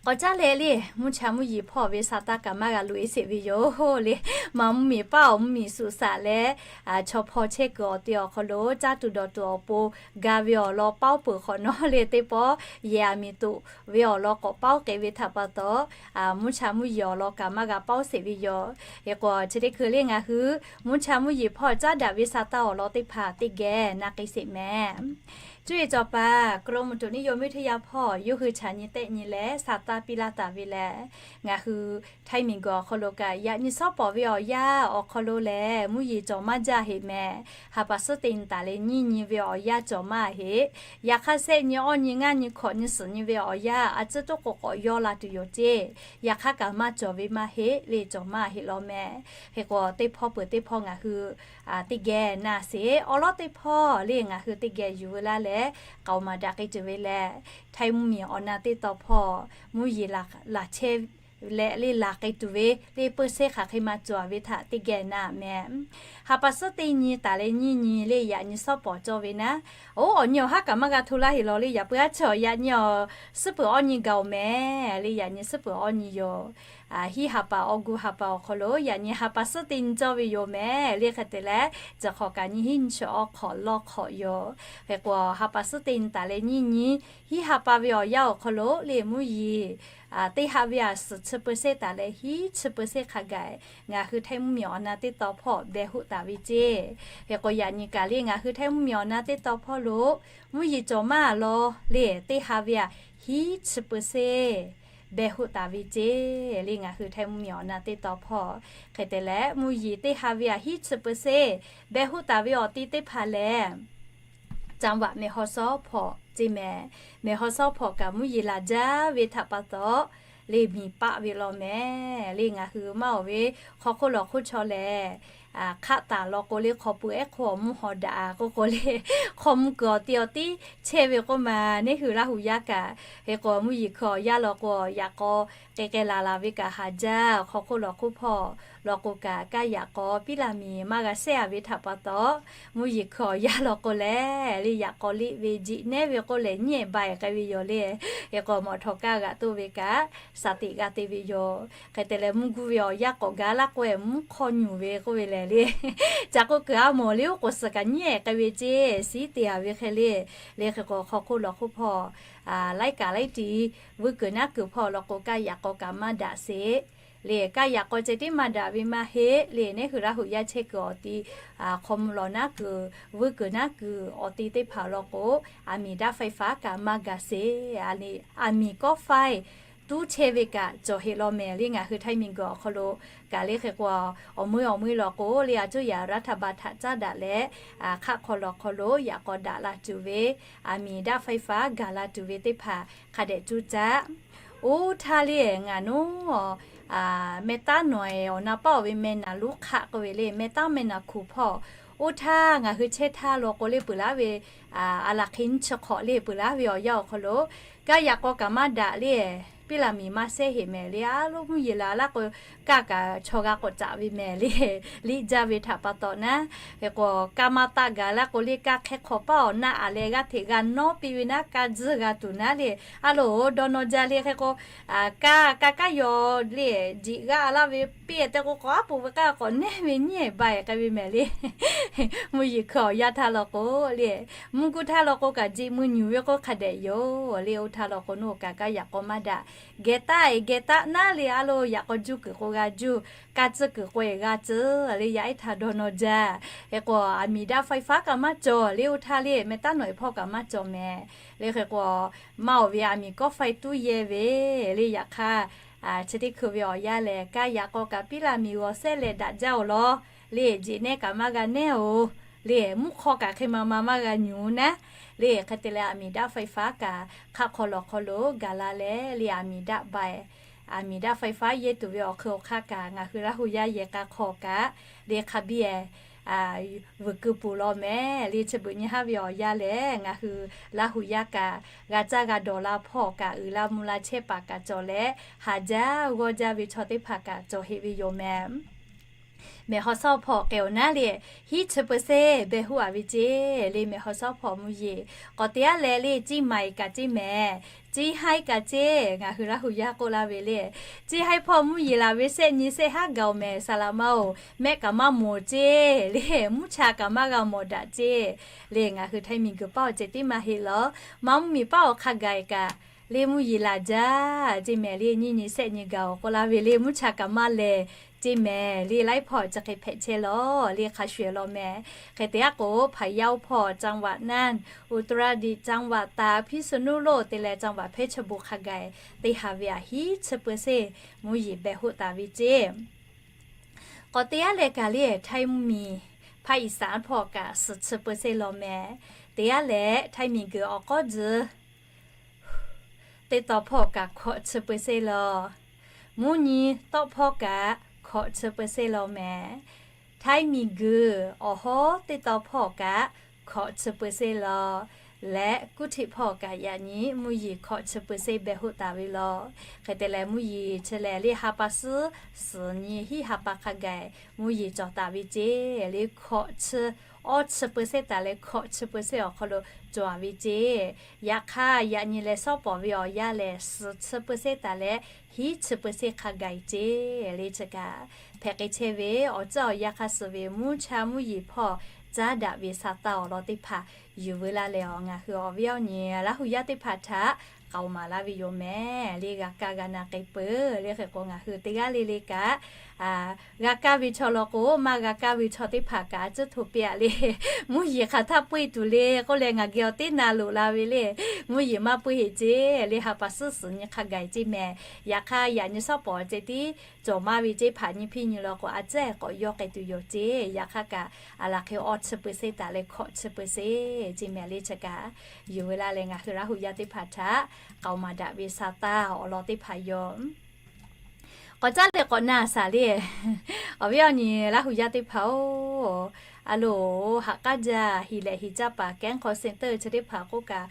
K'awꞈ caˉ leh le, mvuhˇ cha mvuhˇ yeˬ hpawˇ ve sa taˇ kaꞈ maˇ g'a loꞈ e sheˍ ve yoˬ le. Maˍ mvuhˇ miˬ paˉ awˬ mvuhˇ miˬ suꞈ shaꞈ leh, chaw hpawˇ chehˇ kuiˬ awˬ te awˬ hk'aw lo caˇ tuˬ dawˬ tuˬ awˬ pon ga ve awˬ lawn paoˉ peuˬ hk'awꞈ nawˉ le, teˇ pawˆ yehˬ aˬ miˍ toꞈ ve awˬ lawn k'awꞈ paoˉ k'e ve htaꞈ pa taw, mvuhˇ cha mvuhˇ yeˬ awˬ lawn kaꞈ maˇ g'a paoˉ sheˍ ve yoˬ. Hk'e k'o, chi teˇ hkui le ngaˬ hui mvuhˇ cha mvuhˇ yeˬ hpawˇ caˉ daꞈ ve sa taˇ awˬ lawn teˇ hpaˍ teˇ geh na k'ai sheˍ mehˍ. Cuˇ yiˍ cawˬ paˍ กรมอุตุนิยมวิทยา hpawˇ yawˇ hui chaꞈ nyi tehˆ nyi leh sa taˇ piˇ laˇ taˍ ve lehˬ, ngaˬ hui Htaiˇ miˬ guiˬ awˬ hk'aw lo kaꞈ yaꞈ nyi suhˉ pawˍ ve awˬ yanˇ awˬ hk'aw lo lehˬ, mvuhˇ yeˬ cawˬ maˇ jaˇ heˆ mehˍ. Ha pa suhˉ teˇ nyi taˍ leh nyiˇ nyi ve awˬ yanˇ cawˬ maˇ heˆ. Yaꞈ hk'aˇ, shehˆ nyi, awˇ nyi, ngaˇ nyi, hkawꞈ nyi, suhˍ nyi ve awˬ yanˇ a tcuhˉ toˉ k'o k'awꞈ yawˇ la tuˬ yoˬ ceˇ. Yaꞈ hk'aˇ kaꞈ maˇ cawˬ ve maˇ heˆ le, cawˬ maˇ heˆ law mehˍ. Hk'e k'o, teˇ hpawˇ peuˬ teˇ hpawˇ ngaˬ hui teˇ geh na sheˍ. Awˬ lawn teˇ hpawˇ le ngaˬ hui teˇ geh yuˬ ve laˇ leh, k'aoˍ maˍ daꞈ k'ai tuˬ ve lehˬ, Htaiˇ mvuhˇ miˬ awˬ na teˇ taw hpawˇ mvuhˇ yeˬ laˬ chehˇ leh le laˬ k'ai tuˬ ve le, peuˇ shehˇ hk'aˬ hk'e maˇ cawˬ ve htaꞈ teˇ geh na mehˍ. Ha pa suhˉ teˇ nyi taˍ leh nyiˇ nyi le yaꞈ nyi suhˉ pawˍ cawˇ ve naˉ, oˇ awˬ nyi awˬ haˉ kaꞈ maˇ g'a hto laˇ heˆ law le. Yaꞈ puiˉ aˉ chi awˬ yaꞈ nyi awˬ suhˉ peuˬ awˇ nyi gaˬ oˬ mehˍ le, yaꞈ nyi suhˉ peuˬ awˇ nyi yoˬ. hiˉ ha pa awˬ gu ha pa awˬ hk'aw lo yaꞈ nyi ha pa suhˉ teˇ nyi cawˇ ve yoˬ mehˍ le. Hk'e te leh, chi hk'awꞈ kaꞈ nyiˇ hinˉ nyiˇ chi awˬ hk'awꞈ lawˇ hk'awꞈ yoˬ. Hk'e k'o, ha pa suhˉ teˇ nyi taˍ leh nyiˇ nyi, hiˉ ha pa ve awˬ yanˇ awˬ hk'aw lo le mvuhˇ yeˬ teˇ ha ve a suhˍ chi เปอร์เซ็นต์ taˍ leh hiˉ chi เปอร์เซ็นต์ hk'a gaˬ ngaˬ hui Htaiˇ mvuhˇmiˬ awˬ na teˇ taw hpawˇ beh hoˆ taˍ ve ceˇ. Hk'e k'o, yaꞈ nyi kaꞈ le ngaˬ hui Htaiˇ mvuhˇmiˬ awˬ na teˇ taw hpawˇ lo mvuhˇ yeˬ cawˬ maˇ lawˬ le, teˇ ha ve a hiˉ chi เปอร์เซ็นต์ beh hoˆ taˍ ve ceˇ le ngaˬ hui Htaiˇ mvuhˇmiˬ awˬ na teˇ taw hpawˇ. Hk'e te leh, mvuhˇ yeˬ teˇ ha ve a hiˉ chi เปอร์เซ็นต์ beh hoˆ taˍ ve awˬ ti teˇ hpaˍ lehˬ, จังหวัดแม่ฮ่องสอน hpawˇ ceˇ mehˍ. แม่ฮ่องสอน hpawˇ kaꞈ mvuhˇ yeˬ laˬ jaˇ ve htaꞈ pa taw, le miˬ paˆ ve law mehˍ le. Ngaˬ hui maˇ awˬ ve hk'aw hk'oˆ lawˬ hk'oˆ chaw lehˬ, hk'aˆ taˍ law k'o le hk'aw pui ehˉ hk'oˆ awˬ mvuhˇ haw daꞈ k'oˆ k'o le, hk'aw mvuhˇ kuiˬ awˬ ti awˬ tiˉ chehˇ ve k'oˆ ma neˇ hui Laˇ huˍ yaˇ kaꞈ. Hk'e k'o, mvuhˇ yeˬ hkui awˬ yanˇ law k'o, yaꞈ k'aw k'ai k'ai laˬ laˬ ve kaꞈ haˍ jaˇ. Hk'aw hk'oˆ lawˬ hk'oˆ hpawˇ law k'o kaꞈ, kaˇ yaꞈ k'aw piˉ laˇ miˬ maˇ g'a shehˇ a ve htaꞈ pa taw, mvuhˇ yeˬ hkui awˬ yanˇ law k'o lehˬ, le yaꞈ k'aw liˆ ve jiꞈ nehˉ ve k'oˆ lehˬ nyiˉ ehˍ ba ehˍ k'ai ve yoˬ le. Hk'e k'o, mawˬ htawꞈ kaˇ g'aꞈ toˆ ve kaꞈ shaˍ teꞈ g'a te ve yoˬ. Hk'e te leh, mvuhˇ guˇ ve awˬ yanˇ k'awꞈ gaˬ laˇ k'o, mvuhˇ hk'aw nyuˬ ve k'oˆ ve lehˬ le, ca k'oˆ kuiˬ a mawˬ le oˉ k'oˍ suhˍ kaꞈ nyiˉ ehˍ k'ai ve ceˇ, shiˉ te a ve hk'e le. Le hk'e k'o, hk'aw hk'oˆ lawˬ hk'oˆ hpawˇ laiˉ kaꞈ laiˉ ti vuiˇ kuiˬ naˉ kuiˬ hpawˇ law k'o, kaˇ yaꞈ k'aw kaꞈ maˇ daꞈ sheˍ. Le kaˇ yaꞈ k'aw ceh tiˉ maˇ daꞈ ve maˇ heˆ le, neˇ hui Laˇ huˍ yaˇ chehˇ kuiˬ awˬ ti, hk'aw mvuh lawˬ naˉ kuiˬ, vuiˇ kuiˬ naˉ kuiˬ awˬ ti teˇ hpaˍ law k'o, aˬ miˍ daˆ ไฟฟ้า kaꞈ maˇ gaˬ sheˍ. Aˬ miˍ kawˆ faiˇ tuˉ chehˇ ve kaꞈ cawˬ heˆ law mehˍ le ngaˬ hui Htaiˇ miˬ guiˬ awˬ hk'aw lo. Kaꞈ le hk'e k'o, awˬ meuˇ awˬ meuˇ law k'o le, a cuˇ yaꞈ รัฐบาล htaꞈ caˉ daꞈ leh, hk'aˆ hk'aw lawˬ hk'aw lo yaꞈ k'aw daꞈ la tuˬ ve, aˬ miˍ daˆ ไฟฟ้า gaˬ la tuˬ ve teˇ hpaˍ hk'a dehꞈ cuˇ caˇ. Oˇ htaˇ le ngaˬ nawˉ meh taˉ nawˬ awˬ na paˉ awˬ ve meh naˍ luˉ hk'aˆ k'oˆ ve le, meh taˉ meh naˍ hkuˬ hpawˇ. Oˇ htaˇ ngaˬ hui chehˇ htaˇ law k'o le peuˬ laˉ ve, a laˬ hk'e nyiˇ chi hk'awꞈ le peuˬ laˉ ve awˬ yanˇ awˬ hk'aw lo, kaˇ yaꞈ k'aw kaꞈ maˇ daꞈ le, piˉ laˇ miˬ maˇ shehˇ heˆ mehˍ le. A loˉ mvuhˇ yeˬ la laˇ k'o, kaˇ kaꞈ chaw g'a k'awꞈ caꞈ ve mehˍ le. Liꞈ jaˇ ve htaꞈ pa taw naˉ, hk'e k'o, kaˇ maˇ taˆ gaˬ laˇ k'o le, kaˇ hk'e hk'awꞈ paˉ awˬ naˆ aˬ leh g'aˇ hteꞈ g'a nawˉ piˇ ve naˉ, kaˇ tzuhˇ g'a tuˬ naˉ le. A loˉ dawˇ nawˇ jaˇ le. Hk'e k'o, kaˇ kaˇ kaˇ yaw le, jiꞈ g'aˇ laˇ ve piˇ te k'o, k'awꞈ aˉ poꞈ ve k'aˇ k'awꞈ nehˇ ve nyiˉ ehˍ ba ehˍ k'ai ve mehˍ le. Mvuhˇ yeˬ hkui awˬ yanˇ htaˇ law k'o le, mvuhˇ guˇ htaˇ law k'o kaꞈ jiꞈ mui nyuˬ ve k'o hk'a dehꞈ yoˬ le. Oˇ htaˇ law k'o nawˬ kaꞈ kaˇ yaꞈ k'aw maˇ daꞈ, geh taˆ eˬ geh taˆ naˉ le. A loˉ yaꞈ k'aw juˇ kuiˬ k'o g'a juˇ, kaˇ tcuhˇ kuiˬ k'o eˬ g'a tcuhˇ le. Yaꞈ ehˉ htaˇ dawˇ nawˇ jaˇ. Hk'e k'o, aˬ miˍ daˆ ไฟฟ้า kaꞈ maˇ cawˬ le. Oˇ htaˇ le meh taˉ nawˬ eˬ hpawˇ kaꞈ maˇ cawˬ mehˍ. Le hk'e k'o, maˇ awˬ ve aˬ miˍ kawˆ faiˇ tuˉ yehˇ ve le. Yaꞈ hk'aˇ, chi teˇ hkui ve awˬ yanˇ lehˬ, kaˇ yaꞈ k'aw kaꞈ piˉ laˇ miˬ g'awˬ sehˉ leh daꞈ jaˇ oˬ law le, jiꞈ nehˉ kaꞈ maˇ g'a nehˉ oˬ le, mvuhˇ hk'aw kaꞈ hk'e ma ma maˇ g'a nyuˬ naˉ le. Hk'e te leh aˬ miˍ daˆ ไฟฟ้า kaꞈ hk'aˆ hk'aw lawˬ hk'aw lo gaˬ la leh le, aˬ miˍ daˆ ba ehˍ, aˬ miˍ daˆ ไฟฟ้า yehˇ tuˬ ve awˬ hk'eun awˬ hk'aˇ kaꞈ ngaˬ hui Laˇ huˍ yaˇ yehˬ k'a hk'aw kaꞈ le hk'a biˇ ehˍ vuiˬ keu puˬ law mehˍ le. Chi beuꞈ nyi haˉ ve awˬ yanˇ lehˬ, ngaˬ hui Laˇ huˍ yaˇ kaꞈ g'a caˇ g'a dawˬ la hpawˇ kaꞈ uiˍ la mvuh la chehˇ paˍ kaꞈ cawˬ leh, haˍ jaˇ g'awˇ jaˇ ve chaw teˇ hpaˍ kaꞈ cawˬ heˆ ve yoˬ mehˍ. Mehˬ haw sawˉ hpawˇ k'ai awˬ naˉ le, hiˉ chi เปอร์เซ็นต์ beh hoˆ a ve ceˇ le. Mehˬ haw sawˉ hpawˇ mvuhˇ yeˬ k'awꞈ te aˉ leh le, Ciˇ maiˍ kaꞈ ceˇ mehˍ, Ciˇ haiˉ kaꞈ ceˇ. Ngaˬ hui Laˇ huˍ yaˇ k'oˆ laˇ ve le, Ciˇ haiˉ hpawˇ mvuhˇ yeˬ laˬ ve shehˆ nyi shehˆ haˉ gaˬ oˬ mehˍ, saˍ laꞈ ma oˬ, mehˆ kaꞈ maˇ mawˬ ceˇ le. Mvuhˇ cha kaꞈ maˇ g'a mawˬ daꞈ ceˇ le. Ngaˬ hui Htaiˇ miˬ guiˬ paˉ awˬ ceh tiˉ maˇ heˆ law, maˇ mvuhˇ miˬ paˉ awˬ hk'a gaˬ kaꞈ le mvuhˇ yeˬ laˬ jaˇ ceˇ mehˍ le. Nyiˇ nyi shehˆ nyi gaˬ oˬ k'oˆ laˇ ve le, mvuhˇ cha kaꞈ maˇ lehˬ ceˇ mehˍ le. Laiˉ hpawˇ chi hk'e hpehꞈ chehˇ law le, hk'a shuˍ law mehˍ. Hk'e te aˉ k'o, พะเยา hpawˇ จังหวัดน่าน, อุตรดิตถ์ จังหวัดตาก, พิษณุโลก te leh จังหวัดเพชรบูรณ์ hk'a gaˬ teˇ ha ve a hiˉ chi เปอร์เซ็นต์ mvuhˇ yeˬ beh hoˆ taˍ ve ceˇ. K'awꞈ te aˉ leh kaꞈ le, Htaiˇ mvuhˇ miˬ ภาคอีสาน hpawˇ kaꞈ suhˍ chi เปอร์เซ็นต์ law mehˍ. Te aˉ leh Htaiˇ miˬ guiˬ awˬ k'awˉ tzuhˬ teˇ taw hpawˇ kaꞈ hkawꞈ chi เปอร์เซ็นต์ law. Mvuhˇ nyi tawˆ hpawˇ kaꞈ hkawꞈ chi เปอร์เซ็นต์ law mehˍ. Htaiˇ miˬ guiˬ awˬ hawˉ teˇ taw hpawˇ kaꞈ hkawꞈ chi เปอร์เซ็นต์ law. Leh kuˇ htiˆ hpawˇ kaꞈ yaꞈ nyi mvuhˇ yeˬ hkawꞈ chi เปอร์เซ็นต์ beh hoˆ taˍ ve law. Hk'e te leh mvuhˇ yeˬ chi lehˬ le ha pa suhˉ suhˍ nyi hiˉ ha pa hk'a gaˬ mvuhˇ yeˬ cawˬ taˍ ve ceˇ le. Hkawꞈ chi awˇ chi เปอร์เซ็นต์ taˍ leh hkawꞈ chi เปอร์เซ็นต์ awˬ hk'aw lo cawˬ ve ceˇ. Yaꞈ hk'aˇ, yaꞈ nyi leh shawˉ pawˍ ve awˬ yanˇ lehˬ, suhˍ chi เปอร์เซ็นต์ taˍ leh hiˉ chi เปอร์เซ็นต์ hk'a gaˬ e ceˇ le. Chi kaꞈ hpehꞈ k'ai chehˇ ve awˬ tcuhˉ awˬ yanˇ hk'a suh ve mvuhˇ cha mvuhˇ yeˬ hpawˇ caˉ daꞈ ve sa taˇ awˬ lawn teˇ hpaˍ yuˬ veu laˇ leh, ngaˬ hui awˬ viˉ awˬ nyi Laˇ huˍ yaˇ teˇ hpaˍ htaꞈ k'aoˍ maˍ laˇ ve yoˬ mehˍ le. G'a kaˇ g'a na k'ai peuˬ le. Hk'e k'o, ngaˬ hui teˇ g'aˇ le le kaꞈ g'a kaˇ ve chaw law k'o, maˇ g'a kaˇ ve chaw teˇ hpaˍ kaꞈ a cuˉ hto piˇ-a le. Mvuhˇ yeˬ hk'aˬ htaˇ peuˇ-e tuˬ le k'oˆ leh, ngaˬ geh awˬ teˇ na loꞈ la ve le. Mvuhˇ yeˬ maˇ peuˇ heˆ ceˇ le. Ha pa suhˉ suhˍ nyi hk'a gaˬ e ceˇ mehˍ. Yaꞈ hk'aˇ, yaꞈ nyi shawˉ pawˍ ceh tiˉ cawˬ maˇ ve ceˇ. Hpaꞈ nyi hpiˇ nyi law k'o, a ciˉ k'awꞈ yawˇ k'ai tuˬ yoˬ ceˇ. Yaꞈ hk'aˇ kaꞈ, a laˬ hk'e awˇ chi เปอร์เซ็นต์ taˍ leh hkawꞈ chi เปอร์เซ็นต์ ceˇ mehˍ le. Chi kaꞈ yuˬ veu laˇ leh, ngaˬ hui Laˇ huˍ yaˇ teˇ hpaˍ htaꞈ k'aoˍ maˍ daꞈ ve sa taˇ awˬ lawn teˇ hpaˍ yoˬ. K'awꞈ caˉ leh k'awꞈ na shaˍ le. Awˬ viˉ awˬ nyi Laˇ huˍ yaˇ teˇ hpaˍ-oˬ, a loˍ, haꞈ k'aˉ jaˇ. Hiˍ lehꞈ hiˍ caˇ paˍ kehˉ hk'aw center chi teˇ hpaˍ k'oˆ kaꞈ,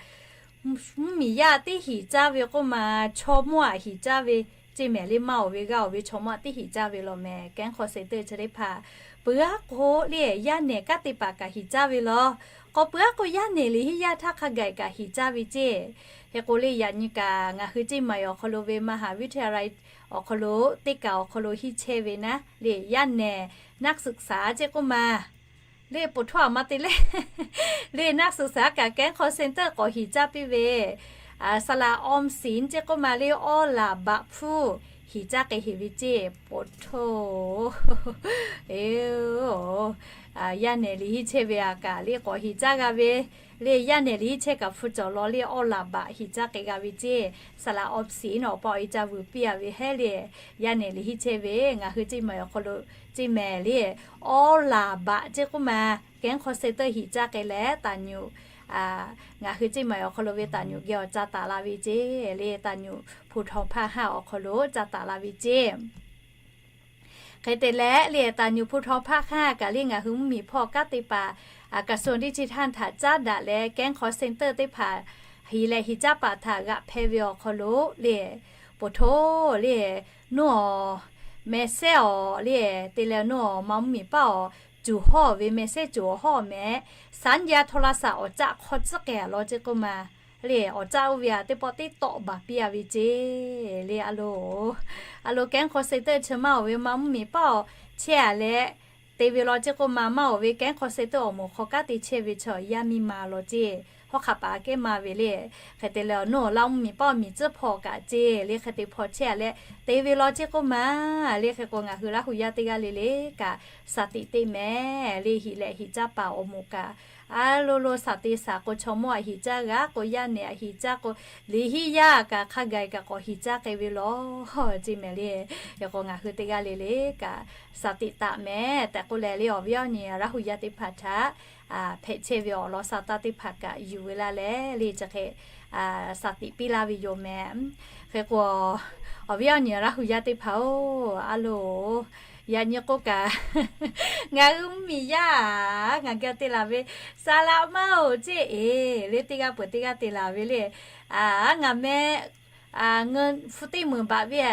mvuhˇmiˬ yaˇ tiˉ hiˍ caˇ ve k'oˆ ma, chaw mawˇ aꞈ hiˍ caˇ ve ceˇ mehˍ le. Maˇ oˬ ve g'aˇ oˬ ve chaw mawˇ aꞈ tiˉ hiˍ caˇ ve law mehˍ. Kehˉ hk'aw center chi teˇ hpaˍ peuˬ aˉ k'o le, yaˇ nehˬ kanˉ te paˍ kaꞈ hiˍ caˇ ve law. K'awꞈ peuˬ aˉ k'o, yaˇ nehˬ liꞈ hiˉ yaˇ htaˇ hk'a gaˬ kaꞈ hiˍ caˇ ve ceˇ. Hk'e k'o le, yaꞈ nyi kaꞈ ngaˬ hui ceˇ maˬ awˬ hk'aw lo ve มหาวิทยาลัย awˬ hk'aw lo teˇ kaˬ awˬ hk'aw lo hiˇ chehˇ ve naˉ le, yaˇ nehˬ นักศึกษา ceˇ k'oˆ ma le, poˬ htoˇ aꞈ ma te le le, นักศึกษา kaꞈ kehˉ hk'aw center k'awꞈ hiˍ caˇ piˇ ve, saˍ laꞈ ออมสิน ceˇ k'oˆ ma le, awˇ laˬ baꞈ hpfuhˇ hiˍ caˇ k'ai heˍ ve ceˇ. Poˬ htoˇ, e, yaˇ nehˬ liꞈ hiˉ chehˇ ve aꞈ kaꞈ le k'awꞈ hiˍ caˇ g'a ve le. Yaˇ nehˬ liꞈ hiˉ chehˇ kaꞈ hpu cawˬ law le, awˇ laˬ baꞈ hiˍ caˇ k'ai g'a ve ceˇ. Saˍ laꞈ ออมสิน awˬ pa awˬ e ca vuiˬ piˇ-a ve hehˉ le, yaˇ nehˬ liꞈ hiˉ chehˇ ve ngaˬ hui ceˇ maˬ awˬ hk'aw lo ceˇ mehˍ le, awˇ laˬ baꞈ ceˇ k'oˆ ma, kehˉ hk'aw center hiˍ caˇ k'ai leh taˍ nyuꞈ, ngaˬ hui ceˇ maˬ awˬ hk'aw lo ve taˍ nyuꞈ geh awˬ ca taˍ la ve ceˇ le. Taˍ nyuꞈ ภูทรภาคห้า awˬ hk'aw lo ca taˍ la ve ceˇ. Hk'e te leh le, taˍ nyuꞈ ภูทรภาคห้า kaꞈ le ngaˬ hui mvuhˇmiˬ hpawˇ kanˉ te paˍ กระทรวงดิจิทัล htaꞈ caˉ daꞈ leh kehˉ hk'aw center teˇ hpaˍ hiˍ lehꞈ hiˍ caˇ paˍ htaꞈ g'aꞈ hpehˇ ve awˬ hk'aw lo le, poˬ htoˇ le, nuˇ awˬ meh sehˉ awˬ le, te leh nuˇ awˬ ma mvuhˇmiˬ paˇ awˬ cuˬ hawˇ ve meh sehˉ cuˬ awˬ hawˇ mehˍ, สัญญาณโทรศัพท์ awˬ caˆ hk'aw tcuhˉ k'ai-a law ceˇ k'oˆ ma le, awˬ caˆ oˇ ve aꞈ teˇ pawˆ tiˉ tawˆ baˬ piˇ-a ve ceˇ le. A loˍ, a loˍ, kehˉ hk'aw center chi maˇ oˬ ve ma mvuhˇmiˬ paˇ awˬ chehˇ-a leh te ve law ceˇ k'oˆ ma, maˇ oˬ ve kehˉ hk'aw center awˬ moˍ hk'aw kanˉ te chehˇ ve chaw yaˇ miˇ ma law ceˇ. Hawˉ hk'aˆ paˍ kehˉ maˇ ve le. Hk'e te leh awˬ nuˇ awˬ laˇ mvuhˇmiˬ paˇ awˬ miˬ tcuhˉ hpawnˬ kaꞈ ceˇ le, hk'e te hpawnˬ chehˇ-a leh te ve law ceˇ k'oˆ ma le. Hk'e k'o, ngaˬ hui Laˇ huˍ yaˇ teˇ g'aˇ le le kaꞈ สติ teˇ mehˍ le, hiˍ lehꞈ hiˍ caˇ paˍ awˬ moˍ kaꞈ a lo lo สติ shaˍ k'o, chaw mawˇ aꞈ hiˍ caˇ g'a k'o, yaˇ nehˬ aꞈ hiˍ caˇ k'o, liꞈ hiˉ yaˇ kaꞈ hk'a gaˬ kaꞈ k'awꞈ hiˍ caˇ k'ai ve law ceˇ mehˍ le. Hk'e k'o, ngaˬ hui teˇ g'aˇ le le kaꞈ สติ taˍ mehˍ tehꞈ k'oˆ leh le, awˬ viˉ awˬ nyi Laˇ huˍ yaˇ teˇ hpaˍ htaꞈ hpehꞈ chehˇ ve awˬ lawn sa taˇ teˇ hpaˍ kaꞈ yuˬ ve laˇ leh le, chi hk'e สติ piˇ laˇ ve yoˬ mehˍ. Hk'e k'o, awˬ viˉ awˬ nyi Laˇ huˍ yaˇ teˇ hpaˍ-oˬ, a loˍ, yaꞈ nyi k'oˆ kaꞈ ngaˬ hui mvuhˇmiˬ yaˇ ngaˬ geh te laˬ ve, saˍ laꞈ maˇ-oˬ ceˇ, e, le teˇ g'aˇ peuˬ teˇ g'aˇ te laˬ ve le, a, ngaˬ meh ngaˬ hpu teˇ meunˍ baꞈ ve,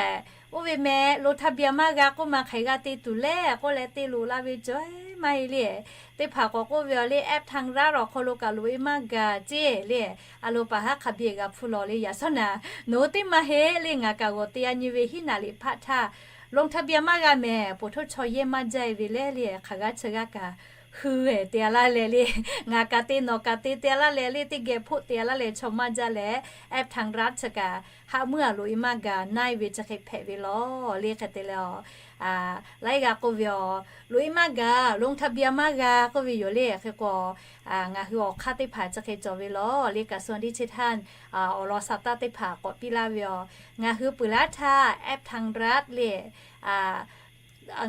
oˇ ve meh ลงทะเบียน maˇ g'a k'oˆ ma, hk'aˬ hk'e g'a te tuˬ le k'oˆ leh te loꞈ la ve cawˬ maˇ heˆ le. Teˇ hpaˍ k'awꞈ k'oˆ ve awˬ le, แอปทางรัฐ awˬ hk'aw lo kaꞈ loꞈ e maˇ gaˬ ceˇ le. A lo paˍ haˉ hk'a biˇ g'a hpfuhˇ law le. Yaꞈ shawˉ naˍ, nawˬ hui teˇ maˇ heˆ le, ngaˬ kaꞈ g'awˬ te-a nyi ve hiˉ naˍ liꞈ hpaˆ htaˇ ลงทะเบียน maˇ g'a mehˍ, poˬ htoˇ chaw yehˇ maˇ jaˇ-e ve le le, hk'aˬ g'aˇ chi g'aˇ kaꞈ hui-e te-a laˇ leh le, ngaˬ kaꞈ te nawˬ kaꞈ te te-a laˇ leh le, teˇ geh hpoˆ te-a laˇ leh chaw maˇ jaˇ leh, แอปทางรัฐ chi kaꞈ haꞈ meuˇ aˬ loꞈ e maˇ gaˬ naˇ-e ve chi hk'e hpehꞈ ve law le. Hk'e te leh, laiˉ g'aˇ k'oˆ ve awˬ loꞈ e maˇ gaˬ, ลงทะเบียน maˇ g'a k'oˆ ve yoˬ le. Hk'e k'o, ngaˬ hui awˬ hk'aˇ teˇ hpaˍ chi hk'e cawˬ ve law le, กระทรวงดิจิทัล awˬ lawn sa taˇ teˇ hpaˍ k'awꞈ piˇ laˇ ve awˬ, ngaˬ hui peuˬ laˇ htaˇ แอปทางรัฐ le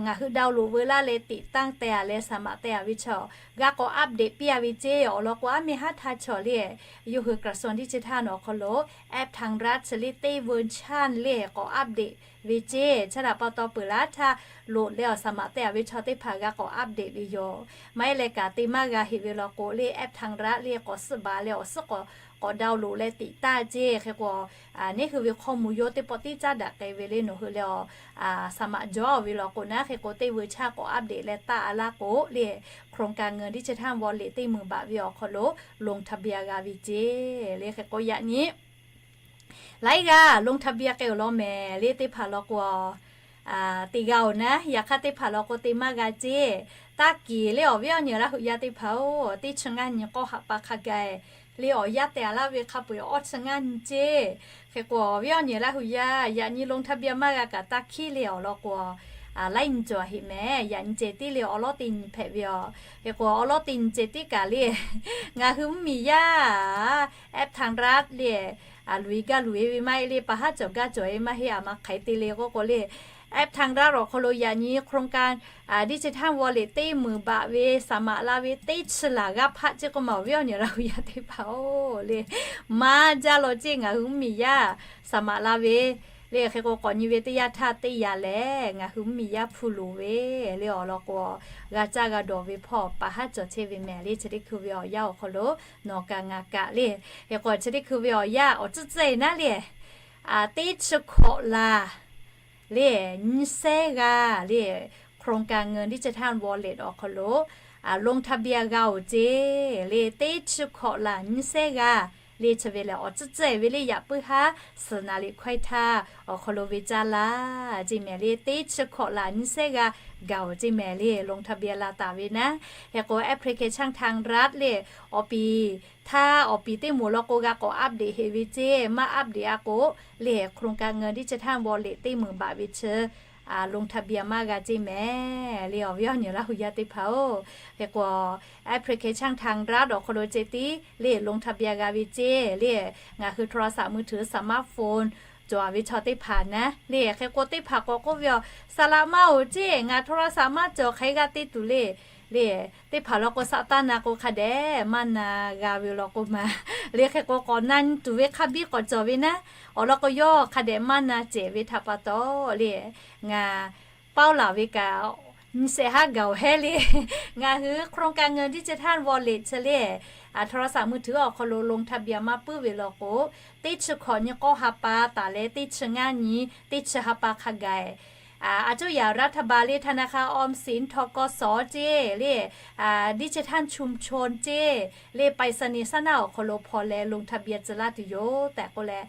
ngaˬ hui ดาวน์โหลด veu laˇ leh ติดตั้ง teh-a leh สมัคร teh-a ve chaw g'a k'awꞈ update piˇ-a ve ceˇ. Awˬ lawn k'o, aˉ meh haˉ htaˇ chaw le, yawˇ hui กระทรวงดิจิทัล awˬ hk'aw lo แอปทางรัฐ chi le teˇ version le k'awꞈ update ve ceˇ. Chi htaꞈ pa taw, peuˬ laˇ htaˇ โหลด leh awˬ สมัคร teh-a ve chaw teˇ hpaˍ g'a k'awꞈ update ve yoˬ. Maˇ heˆ leh kaꞈ te maˇ g'a heˆ ve law k'o le, แอปทางรัฐ le k'awꞈ suhˆ baˬ leh awˬ suhˉ k'awꞈ k'awꞈ download leh tiꞈ taˇ ceˇ. Hk'e k'o, neˇ hui ve hkawˇ mvuh yoˬ teˇ pawˆ tiˉ caˉ daꞈ k'ai ve le nawˬ hui leh a, saˍ maꞈ jawˇ-oˬ ve law k'o naˉ, hk'e k'o teˇ veu chaˇ k'awꞈ update leh taˇ a laˇ k'o le, โครงการเงินดิจิทัลวอลเล็ต teˇ meunˍ baꞈ ve awˬ hk'aw lo ลงทะเบียน g'a ve ceˇ le. Hk'e k'o yaꞈ nyi laiˉ g'aˇ ลงทะเบียน k'ai-oˬ law mehˍ le. Teˇ hpaˍ law k'o teˇ g'aˇ-oˬ naˉ, yaꞈ hk'aˇ teˇ hpaˍ law k'o te maˇ g'a ceˇ. Taˇ kiˍ le awˬ viˉ awˬ nyi Laˇ huˍ yaˇ teˇ hpaˍ-oˬ, teˇ chi ngaˇ nyi k'awˇ ha pa hk'a gaˬ le awˬ yaˇ tehꞈ a laˇ ve hk'a peu-eˬ awˇ chi ngaˇ nyi ceˇ. Hk'e k'o awˬ viˉ awˬ nyi Laˇ huˍ yaˇ yaꞈ nyi ลงทะเบียน maˇ g'a kaꞈ taˇ hkiˉ le awˬ lawn k'o, laiˉ nyi cawˬ heˆ mehˍ. Yaꞈ nyi ceh tiˉ le awˬ lawˉ teˇ nyi hpehꞈ ve yoˬ. Hk'e k'o awˬ lawˉ teˇ nyi ceh tiˉ kaꞈ le ngaˬ hui mvuhˇmiˬ yaˇ แอปทางรัฐ le, luˬ-e gaˇ luˬ-e ve maˇ heˆ le, pa haˉ cawˬ gaˇ cawˬ-e maˇ heˆ, a ma hk'aˬ hk'e te le k'oˆ k'o le, แอปทางรัฐ awˬ hk'aw lo yaꞈ nyi โครงการดิจิทัลวอลเล็ต teˇ meunˍ baꞈ ve saˍ maꞈ la ve teˇ chi laˬ g'aˇ hpaˆ ceˇ k'oˆ ma awˬ viˉ awˬ nyi Laˇ huˍ yaˇ teˇ hpaˍ-oˬ le, maˇ jaˇ law ceˇ ngaˬ hui mvuhˇmiˬ yaˇ saˍ maꞈ la ve le. Hk'e k'o k'awꞈ nyi ve teˇ yanˇ htaˇ teˇ yanˇ lehˬ ngaˬ hui mvuhˇmiˬ yaˇ hpu loˍ ve le awˬ lawn k'o, g'a caˇ g'a dawˬ ve hpawˇ pa haˉ cawˬ chehˇ ve mehˍ le. Chi teˇ hkui ve awˬ yanˇ awˬ hk'aw lo nawˬ kaꞈ ngaˬ kaꞈ le, hk'e k'o chi teˇ hkui ve awˬ yanˇ awˬ tcuhˉ tcuhˉ-e naˉ le, teˇ chi hkawꞈ laˬ le nyiˇ sehˉ g'aˇ le โครงการเงินดิจิทัลวอลเล็ต awˬ hk'aw lo ลงทะเบียน g'a-oˬ ceˇ le. Teˇ chi hkawꞈ laˬ nyiˇ sehˉ g'aˇ le chi ve lehˬ awˬ tcuhˉ tcuhˉ-e ve le yaꞈ puiˉ haˉ suhˍ naˍ liꞈ hkawehˇ htaˇ awˬ hk'aw lo ve caˇ laˇ ceˇ mehˍ le. Teˇ chi hkawꞈ laˬ nyiˇ sehˉ g'aˇ gaˬ-oˬ ceˇ mehˍ le ลงทะเบียน laˬ taˍ ve naˉ. Hk'e k'o แอปพลิเคชันทางรัฐ le awˬ piˍ htaˇ awˬ piˍ teˇ moˍ law k'o g'a k'awꞈ update heˆ ve ceˇ. Maˇ update a k'o le โครงการเงินดิจิทัลวอลเล็ต teˇ meunˍ baꞈ ve chi ลงทะเบียน maˇ g'a ceˇ mehˍ le awˬ viˉ awˬ nyi Laˇ huˍ yaˇ teˇ hpaˍ-oˬ. Hk'e k'o แอปพลิเคชันทางรัฐ awˬ hk'aw lo ceh tiˉ le ลงทะเบียน g'a ve ceˇ le. Ngaˬ hui โทรศัพท์มือถือ สมาร์ทโฟน cawˬ ve chaw teˇ hpaˍ naˉ le. Hk'e k'o teˇ hpaˍ k'awꞈ k'oˆ ve aˬ, saˍ laꞈ maˇ-oˬ ceˇ, ngaˬ โทรศัพท์ maˇ cawˬ hk'e g'a te tuˬ le le. Teˇ hpaˍ law k'o saˍ taˇ na k'o hk'a dehꞈ maˇ na g'a ve law k'o ma le. Hk'e k'o k'awꞈ na nyi tuˬ ve hk'a biˇ k'awꞈ cawˬ ve naˉ, awˬ lawn k'o yawˇ hk'a dehꞈ maˇ na cehˬ ve htaꞈ pa taw le, ngaˬ paoˇ laˬ ve kaꞈ nyi shehˍ haˉ gaˬ-oˬ hehˉ le. Ngaˬ hui โครงการเงินดิจิทัลวอลเล็ต chi le โทรศัพท์มือถือ awˬ hk'aw lo ลงทะเบียน maˇ puiˉ ve law k'o, teˇ chi hkawꞈ nyi k'awˇ ha pa taˍ leh teˇ chi ngaˇ nyi teˇ chi ha pa hk'a gaˬ, a coˇ yaꞈ รัฐบาล le ธนาคารออมสิน ทกส ceˇ le, ดิจิทัลชุมชน ceˇ le ไปรษณีย์ saˉ naˆ awˬ hk'aw lo hpaw leh ลงทะเบียน tcuh laˇ tuˬ yoˬ tehꞈ k'oˆ leh,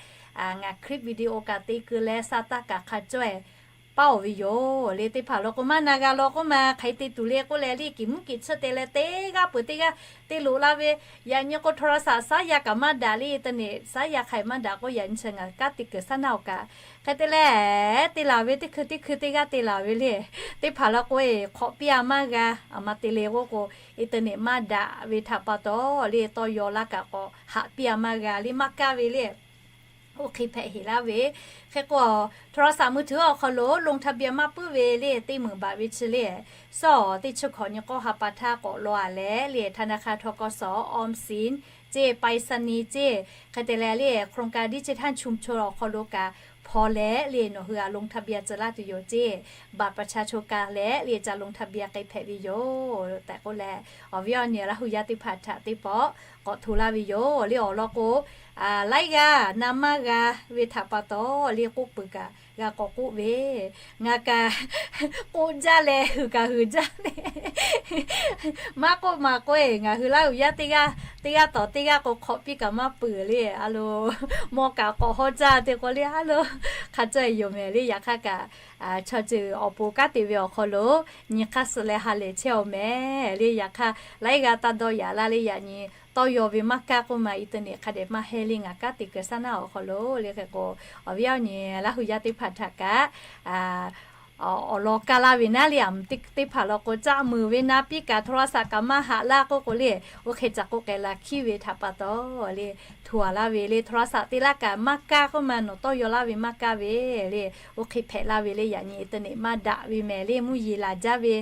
ngaˬ คลิปวิดีโอ kaꞈ te keu leh sa taˇ kaꞈ hk'a cawˇ-e paoˇ-oˬ ve yoˬ le. Teˇ hpaˍ law k'o maˇ na g'a law k'oˆ ma hk'aˬ hk'e te tuˬ le k'oˆ leh le kiˬ mvuhˇ kiˬ tsuhˇ te leh teˇ g'aˇ peuˬ teˇ g'aˇ te loꞈ la ve, yaꞈ nyi k'o โทรศัพท์ saˉ yaˇ kaꞈ maˇ daꞈ le, internet saˉ yaˇ hk'aˬ maˇ daꞈ k'oˆ yaꞈ nyi chi ngaˬ kanˉ te kuiˬ saˉ naˆ awˬ kaꞈ hk'e te leh, te laˬ ve teˇ hkui teˇ hkui teˇ g'aˇ te laˬ ve le. Teˇ hpaˍ law k'o-e hk'awꞈ piˇ-a maˇ g'a, aˬ ma te le k'oˆ k'o, internet maˇ daꞈ ve htaꞈ pa taw le tawˇ yaw laˇ kaꞈ k'awꞈ haꞈ piˇ-a maˇ g'a le maˇ kaˇ ve le. Oˇ hk'e hpehꞈ heˍ laˇ ve. Hk'e k'o, โทรศัพท์มือถือ awˬ hk'aw lo ลงทะเบียน maˇ puiˉ ve le teˇ meunˍ baꞈ ve chi le, suhˉ teˇ chi hkawꞈ nyi k'awˇ ha pa htaˇ k'awꞈ law-a leh le ธนาคาร ทกส ออมสิน ceˇ ไปรษณีย์ ceˇ hk'e te leh le โครงการดิจิทัลชุมชน awˬ hk'aw lo kaꞈ hpaw leh le nawˬ hui-a ลงทะเบียน tcuh laˇ tuˬ yoˬ ceˇ. บัตรประชาชน kaꞈ leh le ca ลงทะเบียน k'ai hpehꞈ ve yoˬ tehꞈ k'oˆ leh, awˬ viˉ awˬ nyi Laˇ huˍ yaˇ teˇ hpaˍ htaꞈ teˇ pawˆ k'awꞈ hto laˇ ve yoˬ le. Awˬ lawn k'o, laiˉ g'aˇ na maˇ g'a ve htaꞈ pa taw le k'oˆ peuˬ kaꞈ g'a k'awꞈ k'oˆ ve, ngaˬ kaꞈ k'oˆ jaˇ leh huiˍ kaꞈ huiˍ jaˇ le. Maˇ k'oˆ maˬ k'oˆ-e, ngaˬ hui Laˇ huˍ yaˇ teˇ g'aˇ teˇ g'aˇ tawˍ teˇ g'aˇ k'o hk'awꞈ piˇ kaꞈ maˇ peuˬ le. A lo, mawˇ kaꞈ k'awꞈ hawˇ jaˇ te k'o le a lo, hk'a cawˇ-e yoˬ mehˍ le. Yaꞈ hk'aˇ kaꞈ chaw ceuˬ awˬ pon kanˉ te ve awˬ hk'aw lo nyi hk'aˇ suh leh ha lehˬ chehˇ-oˬ mehˍ le. Yaꞈ hk'aˇ laiˉ g'aˇ taˇ dawˇ yaꞈ laˇ le. Yaꞈ nyi tawˇ yaw ve maˇ kaˇ k'oˆ ma internet hk'a dehꞈ maˇ hehˇ le ngaˬ kanˉ te kuiˬ saˉ naˆ awˬ hk'aw lo le. Hk'e k'o, awˬ viˉ awˬ nyi Laˇ huˍ yaˇ teˇ hpaˍ htaꞈ kaꞈ awˬ lawn kaˇ laˇ ve naˉ le. Aˬ mvuhˬ teˇ hpaˍ law k'o caˆ meuˍ ve na piˇ kaꞈ โทรศัพท์ kaꞈ maˇ haꞈ laˇ k'oˆ k'o le, oˇ hk'e caꞈ k'oˆ k'ai la hkiˉ ve htaꞈ pa taw le, hto-a laˇ ve le โทรศัพท์ te laˇ kaꞈ maˇ kaˇ k'oˆ ma nawˬ tawˇ yaw laˇ ve maˇ kaˇ ve le. Oˇ hk'e hpehꞈ laˇ ve le. Yaꞈ nyi internet maˇ daꞈ ve mehˍ le. Mvuhˇ yeˬ laˬ jaˇ ve,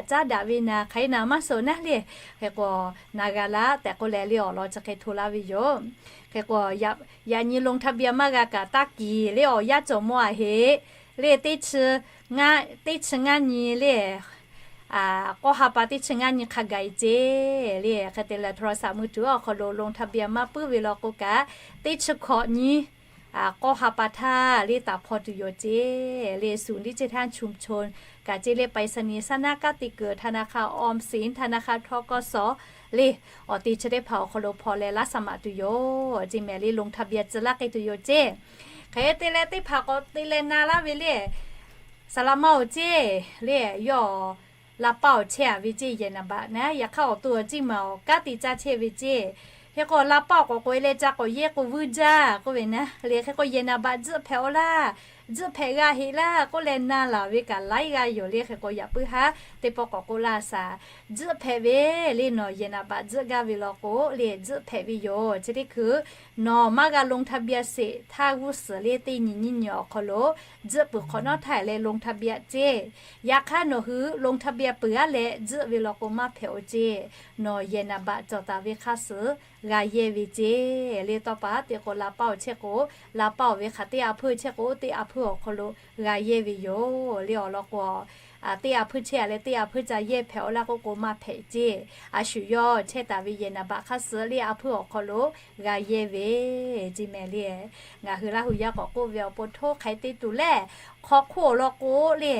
caˉ daꞈ ve naˬ hk'aˬ hk'e naˬ maˇ suhˍ naˉ le. Hk'e k'o, na g'a laˇ tehꞈ k'oˆ leh le awˬ lawn chi hk'e hto laˇ ve yoˬ. Hk'e k'o, yaꞈ nyi ลงทะเบียน maˇ g'a kaꞈ taˇ kiˍ le awˬ yanˇ cawˬ mawˇ-a heˆ le. Teˇ chi ngaˇ nyi le k'awˇ ha pa teˇ chi ngaˇ nyi hk'a gaˬ e ceˇ le. Hk'e te leh โทรศัพท์มือถือ awˬ hk'aw lo ลงทะเบียน maˇ puiˉ ve law k'o kaꞈ, teˇ chi hkawꞈ nyi k'awˇ ha pa htaˇ le taˍ hpaw tuˬ yoˬ ceˇ le. ศูนย์ดิจิทัลชุมชน kaꞈ ceˇ le, ไปรษณีย์ saˉ naˉ kanˉ te kuiˬ ธนาคารออมสิน ธนาคาร ทกส le, awˬ te chi teˇ hpaˍ awˬ hk'aw lo hpaw leh laˇ สมัคร tuˬ yoˬ ceˇ mehˍ le. ลงทะเบียน tcuh laˇ k'ai tuˬ yoˬ ceˇ. Hk'e te leh teˇ hpaˍ k'awꞈ te leh na laˇ ve le, saˍ laꞈ ma oˬ ceˇ le, yawˇ ลาป่าว chehˇ a ve ceˇ, yehˬ นามบัตร naˉ. Yaꞈ hk'aˇ awˬ to awˬ ciˉ maˬ awˬ kanˉ te caˇ chehˇ ve ceˇ. Hk'e k'o ลาป่าว k'awꞈ k'oꞈ e leh ca k'awꞈ yehˇ k'o vuiˇ jaˇ k'oˆ ve naˉ le. Hk'e k'o yehˬ นามบัตร tzuhˆ hpehꞈ-aw laˇ, tzuhˆ hpehꞈ g'a heꞈ laˇ k'oˆ leh na laˬ ve kaꞈ laiˉ g'aˇ yoˬ le. Hk'e k'o yaꞈ puiˉ haˉ teˇ pawˆ k'awꞈ k'oˆ laˇ shaˍ, tzuhˆ hpehꞈ ve le. Nawˬ yehˬ นามบัตร tzuhˆ gaˇ ve law k'o le, tzuhˆ hpehꞈ ve yoˬ. Chi teˇ hkui nawˬ maˇ g'a ลงทะเบียน sheˍ htaˇ g'uˇ suhˍ le teˇ nyi nyiˇ nyi awˬ hk'aw lo tzuhˆ peuˬ hk'awꞈ nawˉ htaˇ leh ลงทะเบียน ceˇ. Yaꞈ hk'aˇ nawˬ hui ลงทะเบียน peuˬ aˉ leh tzuhˆ ve law k'o maˇ hpehꞈ-o ceˇ. Nawˬ yehˬ นามบัตร cawˬ taˍ ve hk'aˇ suh g'a yehˇ ve ceˇ le. Tawˇ pa teˇ k'o ลาป่าว chehˇ k'o, ลาป่าว ve hk'aˬ teˇ a hpuiˇ chehˇ k'o, teˇ a hpuiˇ awˬ hk'aw lo g'a yehˇ ve yoˬ le. Awˬ lawn k'o, teˇ a hpuiˇ chehˇ a leh teˇ a hpuiˇ ca yehˇ hpehꞈ-aw laˇ k'oˆ k'o maˇ hpehꞈ ceˇ. A shu yawˇ chehˇ taˍ ve yehˬ นามบัตร hk'aˇ suh le a hpuiˇ awˬ hk'aw lo g'a yehˇ ve ceˇ mehˍ le. Ngaˬ hui Laˇ huˍ yaˇ k'awꞈ k'oˆ ve awˬ pon htoˇ hk'ai te tuˬ lehˬ, hk'aw hk'oˆ awˬ lawn k'o le,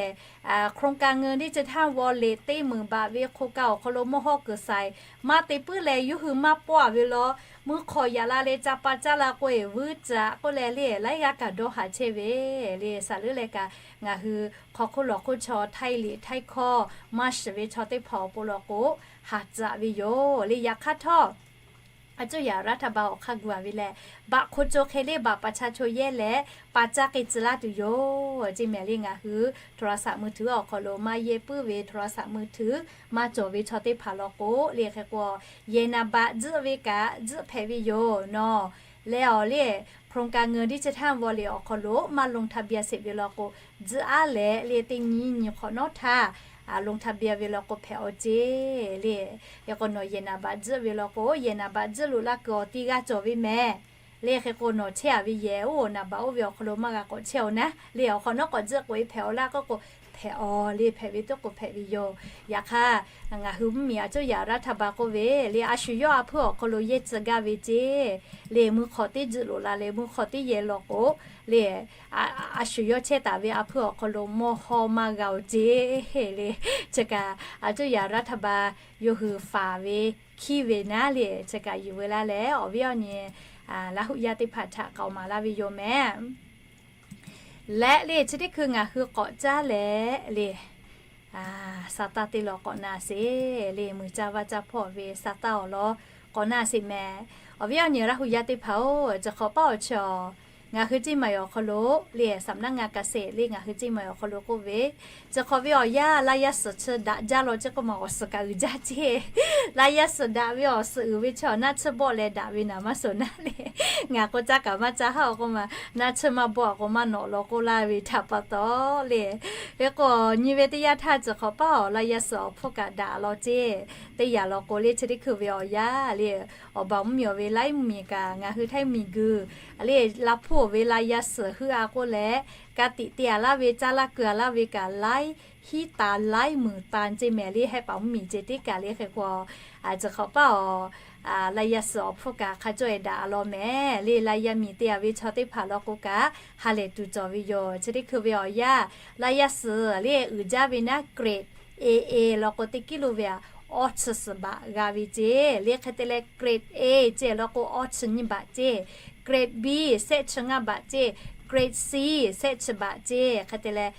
โครงการเงินดิจิทัล wallet teˇ meunˍ baꞈ ve โครงการ awˬ hk'aw lo mawˇ hawˇ kuiˬ shaiˍ maˇ te puiˉ leh yawˇ hui maˇ pawˆ a ve law, mvuhˇ hk'awꞈ yaꞈ la leh ca pa caˇ la k'o e vuiˇ caꞈ k'oˆ leh le laiˉ g'aˇ kaꞈ dawˇ haˍ chehˇ ve le. Saˍ leuˉ leh kaꞈ ngaˬ hui hk'aw hk'oˆ lawˬ hk'oˆ chaw ไทยลีก ไทยคอย maˇ shiˍ ve chaw teˇ hpaˍ awˬ pon law k'o, haˍ tcuh ve yoˬ le. Yaꞈ hk'aˇ htawˇ a cuˇ yaꞈ รัฐบาล awˬ hk'aˇ gu a ve leh, บัตรคนจน hk'e le บัตรประชาชน yehˇ leh pa caˇ k'ai tcuh laˇ tuˬ yoˬ ceˇ mehˍ le. Ngaˬ hui โทรศัพท์มือถือ awˬ hk'aw lo maˇ yehˇ puiˉ ve โทรศัพท์มือถือ maˇ cawˬ ve chaw teˇ hpaˍ law k'o le, hk'e k'o yehˬ นามบัตร tzuhˆ ve kaꞈ tzuhˆ hpehꞈ ve yoˬ. Nawˬ leh awˬ le โครงการเงินดิจิทัล wallet awˬ hk'aw lo maˇ ลงทะเบียน sheˍ ve law k'o, tzuhˆ aˉ leh le teˇ nyi nyi hk'awꞈ nawˉ htaˇ ลงทะเบียน ve law k'o hpehꞈ-aw ceˇ le. Hk'e k'o nawˬ yehˬ นามบัตร tzuhˆ ve law k'o, yehˬ นามบัตร tzuhˆ loꞈ laˇ kuiˬ awˬ ti g'a cawˬ ve mehˍ le. Hk'e k'o nawˬ chehˇ a ve yehˬ oˇ นามบัตร oˇ ve awˬ hk'aw lo maˇ g'a k'awꞈ chehˇ-aw naˉ le. Awˬ hk'awꞈ nawˉ k'awꞈ tzuhˆ k'oꞈ e hpehꞈ-aw laˇ k'oˆ k'o, hpehꞈ-aw le, hpehꞈ ve tuˉ k'o hpehꞈ ve yoˬ. Yaꞈ hk'aˇ ngaˬ hui mvuhˇmiˬ a cuˇ yaꞈ รัฐบาล k'oˆ ve le, a shu yawˇ a hpuiˇ awˬ hk'aw lo yehˇ tcuh gaˇ ve ceˇ le. Mvuhˇ hk'awꞈ teˇ tzuhˆ loꞈ la leh mvuhˇ hk'awꞈ teˇ yehˬ law k'o le, a shu yawˇ chehˇ taˍ ve a hpuiˇ awˬ hk'aw lo mawˇ hawˇ maˇ g'a-o ceˇ le. Chi kaꞈ a cuˇ yaꞈ รัฐบาล yawˇ hui faˍ ve hkiˇ ve naˉ le, chi kaꞈ yuˬ veu laˇ leh awˬ viˉ awˬ nyi Laˇ huˍ yaˇ teˇ hpaˍ htaꞈ k'aoˍ maˍ laˇ ve yoˬ mehˍ. Leh le chi teˇ hkui ngaˬ hui k'awꞈ caˉ leh le, sa taˇ teˇ lawn k'awꞈ na sheˍ le. Muiˬ caˇ vaˇ caˇ hpawˇ ve sa taˇ awˬ lawn k'awꞈ na sheˍ mehˍ. Awˬ viˉ awˬ nyi Laˇ huˍ yaˇ teˇ hpaˍ-oˬ, chi hk'awꞈ paˉ awˬ chi awˬ ngaˬ hui Ciˇ maˬ awˬ hk'aw lo le, สำนักงานเกษตร le ngaˬ hui Ciˇ maˬ awˬ hk'aw lo k'oˆ ve, chi hk'awꞈ ve awˬ yanˇ laˇ yaˇ suhˍ chi daꞈ jaˇ law ceˇ k'oˆ ma awˬ suhˍ kaꞈ uiˍ jaˇ ceˇ. Laˇ yaˇ suhˍ daꞈ ve awˬ suhˍ uiˍ ve chi awˬ naˆ tsuhˇ bawˆ leh daꞈ ve naˍ maˇ suhˍ naˉ le. Ngaˬ k'o caˇ kaꞈ maˇ caˇ haˉ-oˬ k'oˆ ma, naˆ tsuhˇ maˇ bawˆ k'o maˇ nawꞈ law k'oˆ laˇ ve htaꞈ pa taw le. Hk'e k'o nyi ve teˇ yanˇ htaˇ chi hk'awꞈ paˉ awˬ laˇ yaˇ suhˍ awˬ hpfuhˇ kaꞈ daꞈ law ceˇ. Teˇ yanˇ law k'o le chi teˇ hkui ve awˬ yanˇ le, awˬ baˬ mvuhˇmiˬ awˬ ve laiˉ mvuhˇmiˬ kaꞈ ngaˬ hui Htaiˇ miˬguiˬ le, laˇ hpfuhˇ awˬ ve laˇ yaˇ suhˍ heuˆ a k'oˆ leh, ka tiꞈ te a laˇ ve, caˇ laˇ keu a laˇ ve kaꞈ laiˉ hiˉ ta laiˉ meunˍ ta ceˇ mehˍ le. Hehˆ paˍ mvuhˇmiˬ ceh tiˉ kaꞈ le. Hk'e k'o, chi hk'awꞈ paˉ awˬ laˇ yaˇ suhˍ awˬ hpfuhˇ kaꞈ hk'a cawˇ e daꞈ law mehˍ le. Laˇ yaˇ miˬ te a ve chaw teˇ hpaˍ law k'o kaꞈ ha lehˬ tuˬ cawˬ ve yoˬ. Chi teˇ hkui ve awˬ yanˇ laˇ yaˇ suhˍ le uiˍ jaˇ ve naˉ grade A A law k'o teˇ kiˉ lo ve aꞈ awˇ chi suhˍ baꞈ g'a ve ceˇ le. Hk'e te leh grade A ceˇ law k'o awˇ chi nyiˇ baꞈ ceˇ, grade B shehˆ chi ngaˇ baꞈ ceˇ, grade C shehˆ chi baꞈ ceˇ. Hk'e te leh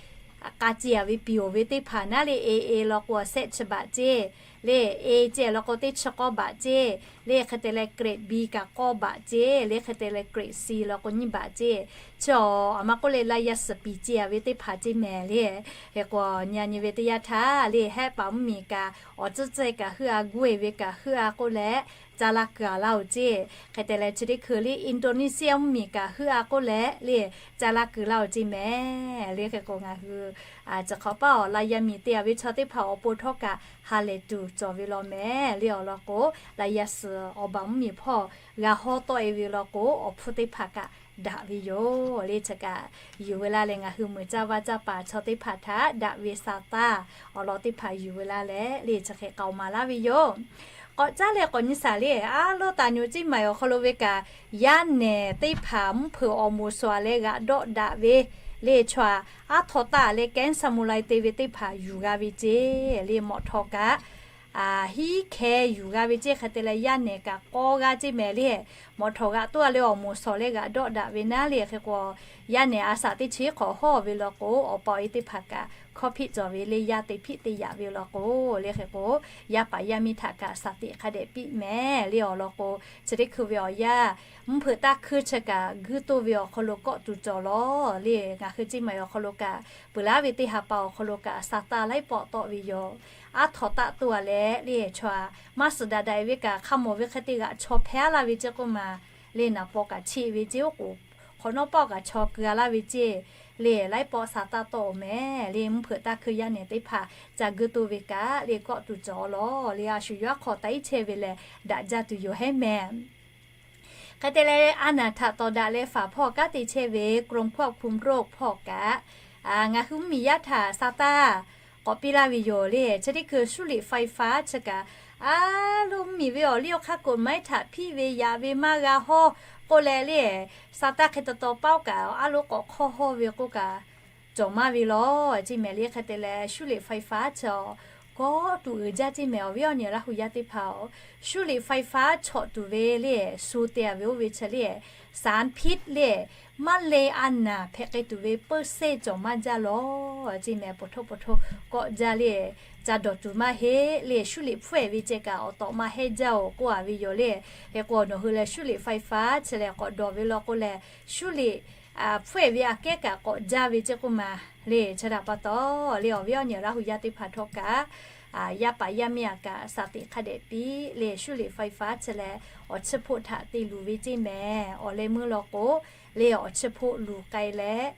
k'a ceˇ a ve piˍ oˬ ve teˇ hpaˍ naˉ le, A A law k'o shehˆ chi baꞈ ceˇ le, A ceˇ law k'o teˇ chi k'awˇ baꞈ ceˇ le. Hk'e te leh grade B kaꞈ k'awˇ baꞈ ceˇ le. Hk'e te leh grade C law k'o nyiˇ baꞈ ceˇ. Chi awˬ aˬ ma k'oˆ le laˇ yaˇ suhˍ piˍ ceˇ a ve teˇ hpaˍ ceˇ mehˍ le. Hk'e k'o nyi a nyi ve teˇ yanˇ htaˇ le hehˆ paˍ mvuhˇmiˬ kaꞈ awˬ tcuhˇ cehˇ kaꞈ heuˆ a, guˇ e ve kaꞈ heuˆ a k'oˆ leh caˇ laˇ keu a laˇ-oˬ ceˇ. Hk'e te leh chi teˇ hkui le Indonesia mvuhˇmiˬ kaꞈ heuˆ a k'oˆ leh le caˇ laˇ keu laˇ-oˬ ceˇ mehˍ le. Hk'e k'o ngaˬ hui chi hk'awꞈ paˉ awˬ laˇ yaˇ miˬ te a ve chaw teˇ hpaˍ awˬ pon htawˇ kaꞈ ha lehˬ tuˬ cawˬ ve law mehˍ le. Awˬ lawn k'o laˇ yaˇ suhˍ awˬ baˬ mvuhˇmiˬ hpawˇ g'a hawˉ tawˆ e ve law k'o awˬ hpfuhˇ teˇ hpaˍ kaꞈ daꞈ ve yoˬ le. Chi kaꞈ yuˬ ve laˇ leh ngaˬ hui meuꞈ caˇ vaˇ caˇ paˍ chaw teˇ hpaˍ htaꞈ daꞈ ve sa taˇ awˬ lawn teˇ hpaˍ yuˬ ve laˇ leh le chi hk'e k'aoˍ maˍ laˇ ve yoˬ. K'awꞈ caˉ leh k'awꞈ nyi shaˍ le, aˉ lawˉ taˍ nyi oˬ ceˇ maˬ awˬ hk'aw lo ve kaꞈ, yaˇ nehˬ teˇ hpaˍ mvuhˇ hpeuꞈ awˬ moˍ suhˍ leh g'aꞈ dawˆ daꞈ ve le chaw aˉ htaw taˆ leh kehˉ saˍmo lai te ve teˇ hpaˍ yuˬ g'a ve ceˇ le mawꞈ htawꞈ kaꞈ hiˉ hkeh yuˬ g'a ve ceˇ hk'e te leh yaˇ nehˬ kaꞈ k'awˇ g'aˇ ceˇ mehˍ le. Mawꞈ htawꞈ g'aꞈ toˆ a leh awˬ moˍ suhˍ leh g'aꞈ dawˆ daꞈ ve naˉ le hk'e k'o, yaˇ nehˬ a shaꞈ teˇ chi hk'awꞈ hawˇ ve law k'o, awˬ pa awˬ e teˇ hpaˍ kaꞈ hkawˇ hpiˆ cawˬ ve le yaˇ te hpiˆ te yaꞈ ve law k'o le hk'e k'o, yaˇ paˍ yaˇ miˇ htaꞈ kaꞈ shaˍ tiꞈ hk'a dehꞈ piˇ mehˍ le awˬ lawn k'o, chi teˇ hkui ve awˬ yanˇ mvuhˇ hpeuꞈ taˇ hkuiˇ chi kaꞈ guiˇ toˇ ve awˬ hk'aw lo kawˆ tuˬ cawˬ lawˬ le. Ngaˬ hui ceˇ maˬ awˬ hk'aw lo kaꞈ peuˬ laˉ ve teˇ ha pa awˬ hk'aw lo kaꞈ sa taˇ laiˉ pawˆ tawˆ ve yoˬ. Aˉ htaw taˆ toˇ a leh le chaw maˇ suhˍ daꞈ daꞈ e ve kaꞈ hk'a mawˬ ve hk'e te g'aꞈ chaw hpehˇ a laˇ ve ceˇ k'oˆ maˬ le naˍ paw kaꞈ cheˆ ve ceˇ oˉ k'oˍ hk'awꞈ nawˉ pawˆ kaꞈ chaw keu a laˇ ve ceˇ le laiˉ pawˆ sa taˇ tawˆ mehˍ le mvuhˇ hpeuꞈ taˇ hkuiˇ yaˇ nehˬ teˇ hpaˍ ca guiˇ toˇ ve kaꞈ le kawˆ tuˬ cawˬ lawˬ le a shu yawˇ hk'aw taiˉ chehˇ ve lehˬ daꞈ jaˇ tuˬ yoˬ hehˉ mehˍ. Hk'e te leh a naˬ htaꞈ tawˍ daꞈ leh faˍ hpawˇ kanˉ te chehˇ ve กรมควบคุมโรค hpawˇ kaꞈ ngaˬ hui mvuhˇmiˬ yaˇ htaꞈ sa taˇ k'awꞈ piˇ laˇ ve yoˬ le. Chi teˇ hkui 输điện ไฟฟ้า chi kaꞈ a loˇ mvuhˇmiˬ ve awˬ liˇ awˬ hk'aˇ กฎหมาย htaꞈ hpiˇ ve yaꞈ ve maˇ g'a hawˇ k'oˆ leh le sa taˇ hk'e taw taw paoˉ kaꞈ a loˇ k'awꞈ hk'awˇ hawˇ ve k'oˆ kaꞈ cawˬ maˇ ve lawˬ ceˇ mehˍ le. Hk'e te leh 输điện ไฟฟ้า chi kawˆ tuˬ uiˍ jaˇ ceˇ mehˍ awˬ viˉ awˬ nyi Laˇ hu yaˇ teˇ hpaˍ-oˬ, 输điện ไฟฟ้า chawꞈ tuˬ ve le su te a ve oˇ ve chi le สารพิษ le maˇ le a naˬ hpehꞈ k'ai tuˬ ve เปอร์เซ็นต์ cawˬ maˇ jaˇ lawˬ ceˇ mehˍ. Poˬ htoˇ poˬ htoˇ kawˆ jaˇ le ca dawˬ tuˬ maˇ heˆ le 输điện แฟบ ve ceh kaꞈ awˬ tawꞈ maˇ hehnˇ jaˇ-oˬ k'oˆ a ve yoˬ le. Hk'e k'o nawˬ hui lehˬ 输电 ไฟฟ้า chi lehˬ k'awꞈ dawˬ ve law k'o lehˬ 输电 hpfuhˇ ve aꞈ kehˉ kaꞈ k'awꞈ jaˇ ve ceˇ k'oˆ maˬ le. Chi htaꞈ pa taw le awˬ viˉ awˬ nyi Laˇ hu yaˇ teˇ hpaˍ htawˇ kaꞈ yaˇ paˍ yaˇ miˇ aꞈ kaꞈ shaˍ tiꞈ hk'a dehꞈ piˇ le 输电 ไฟฟ้า chi lehˬ awˬ chi hpoˆ htaꞈ te luˬ ve ceˇ mehˍ. Awˬ leh meuˇ law k'o le awˬ chi hpoˆ luˬ k'ai leh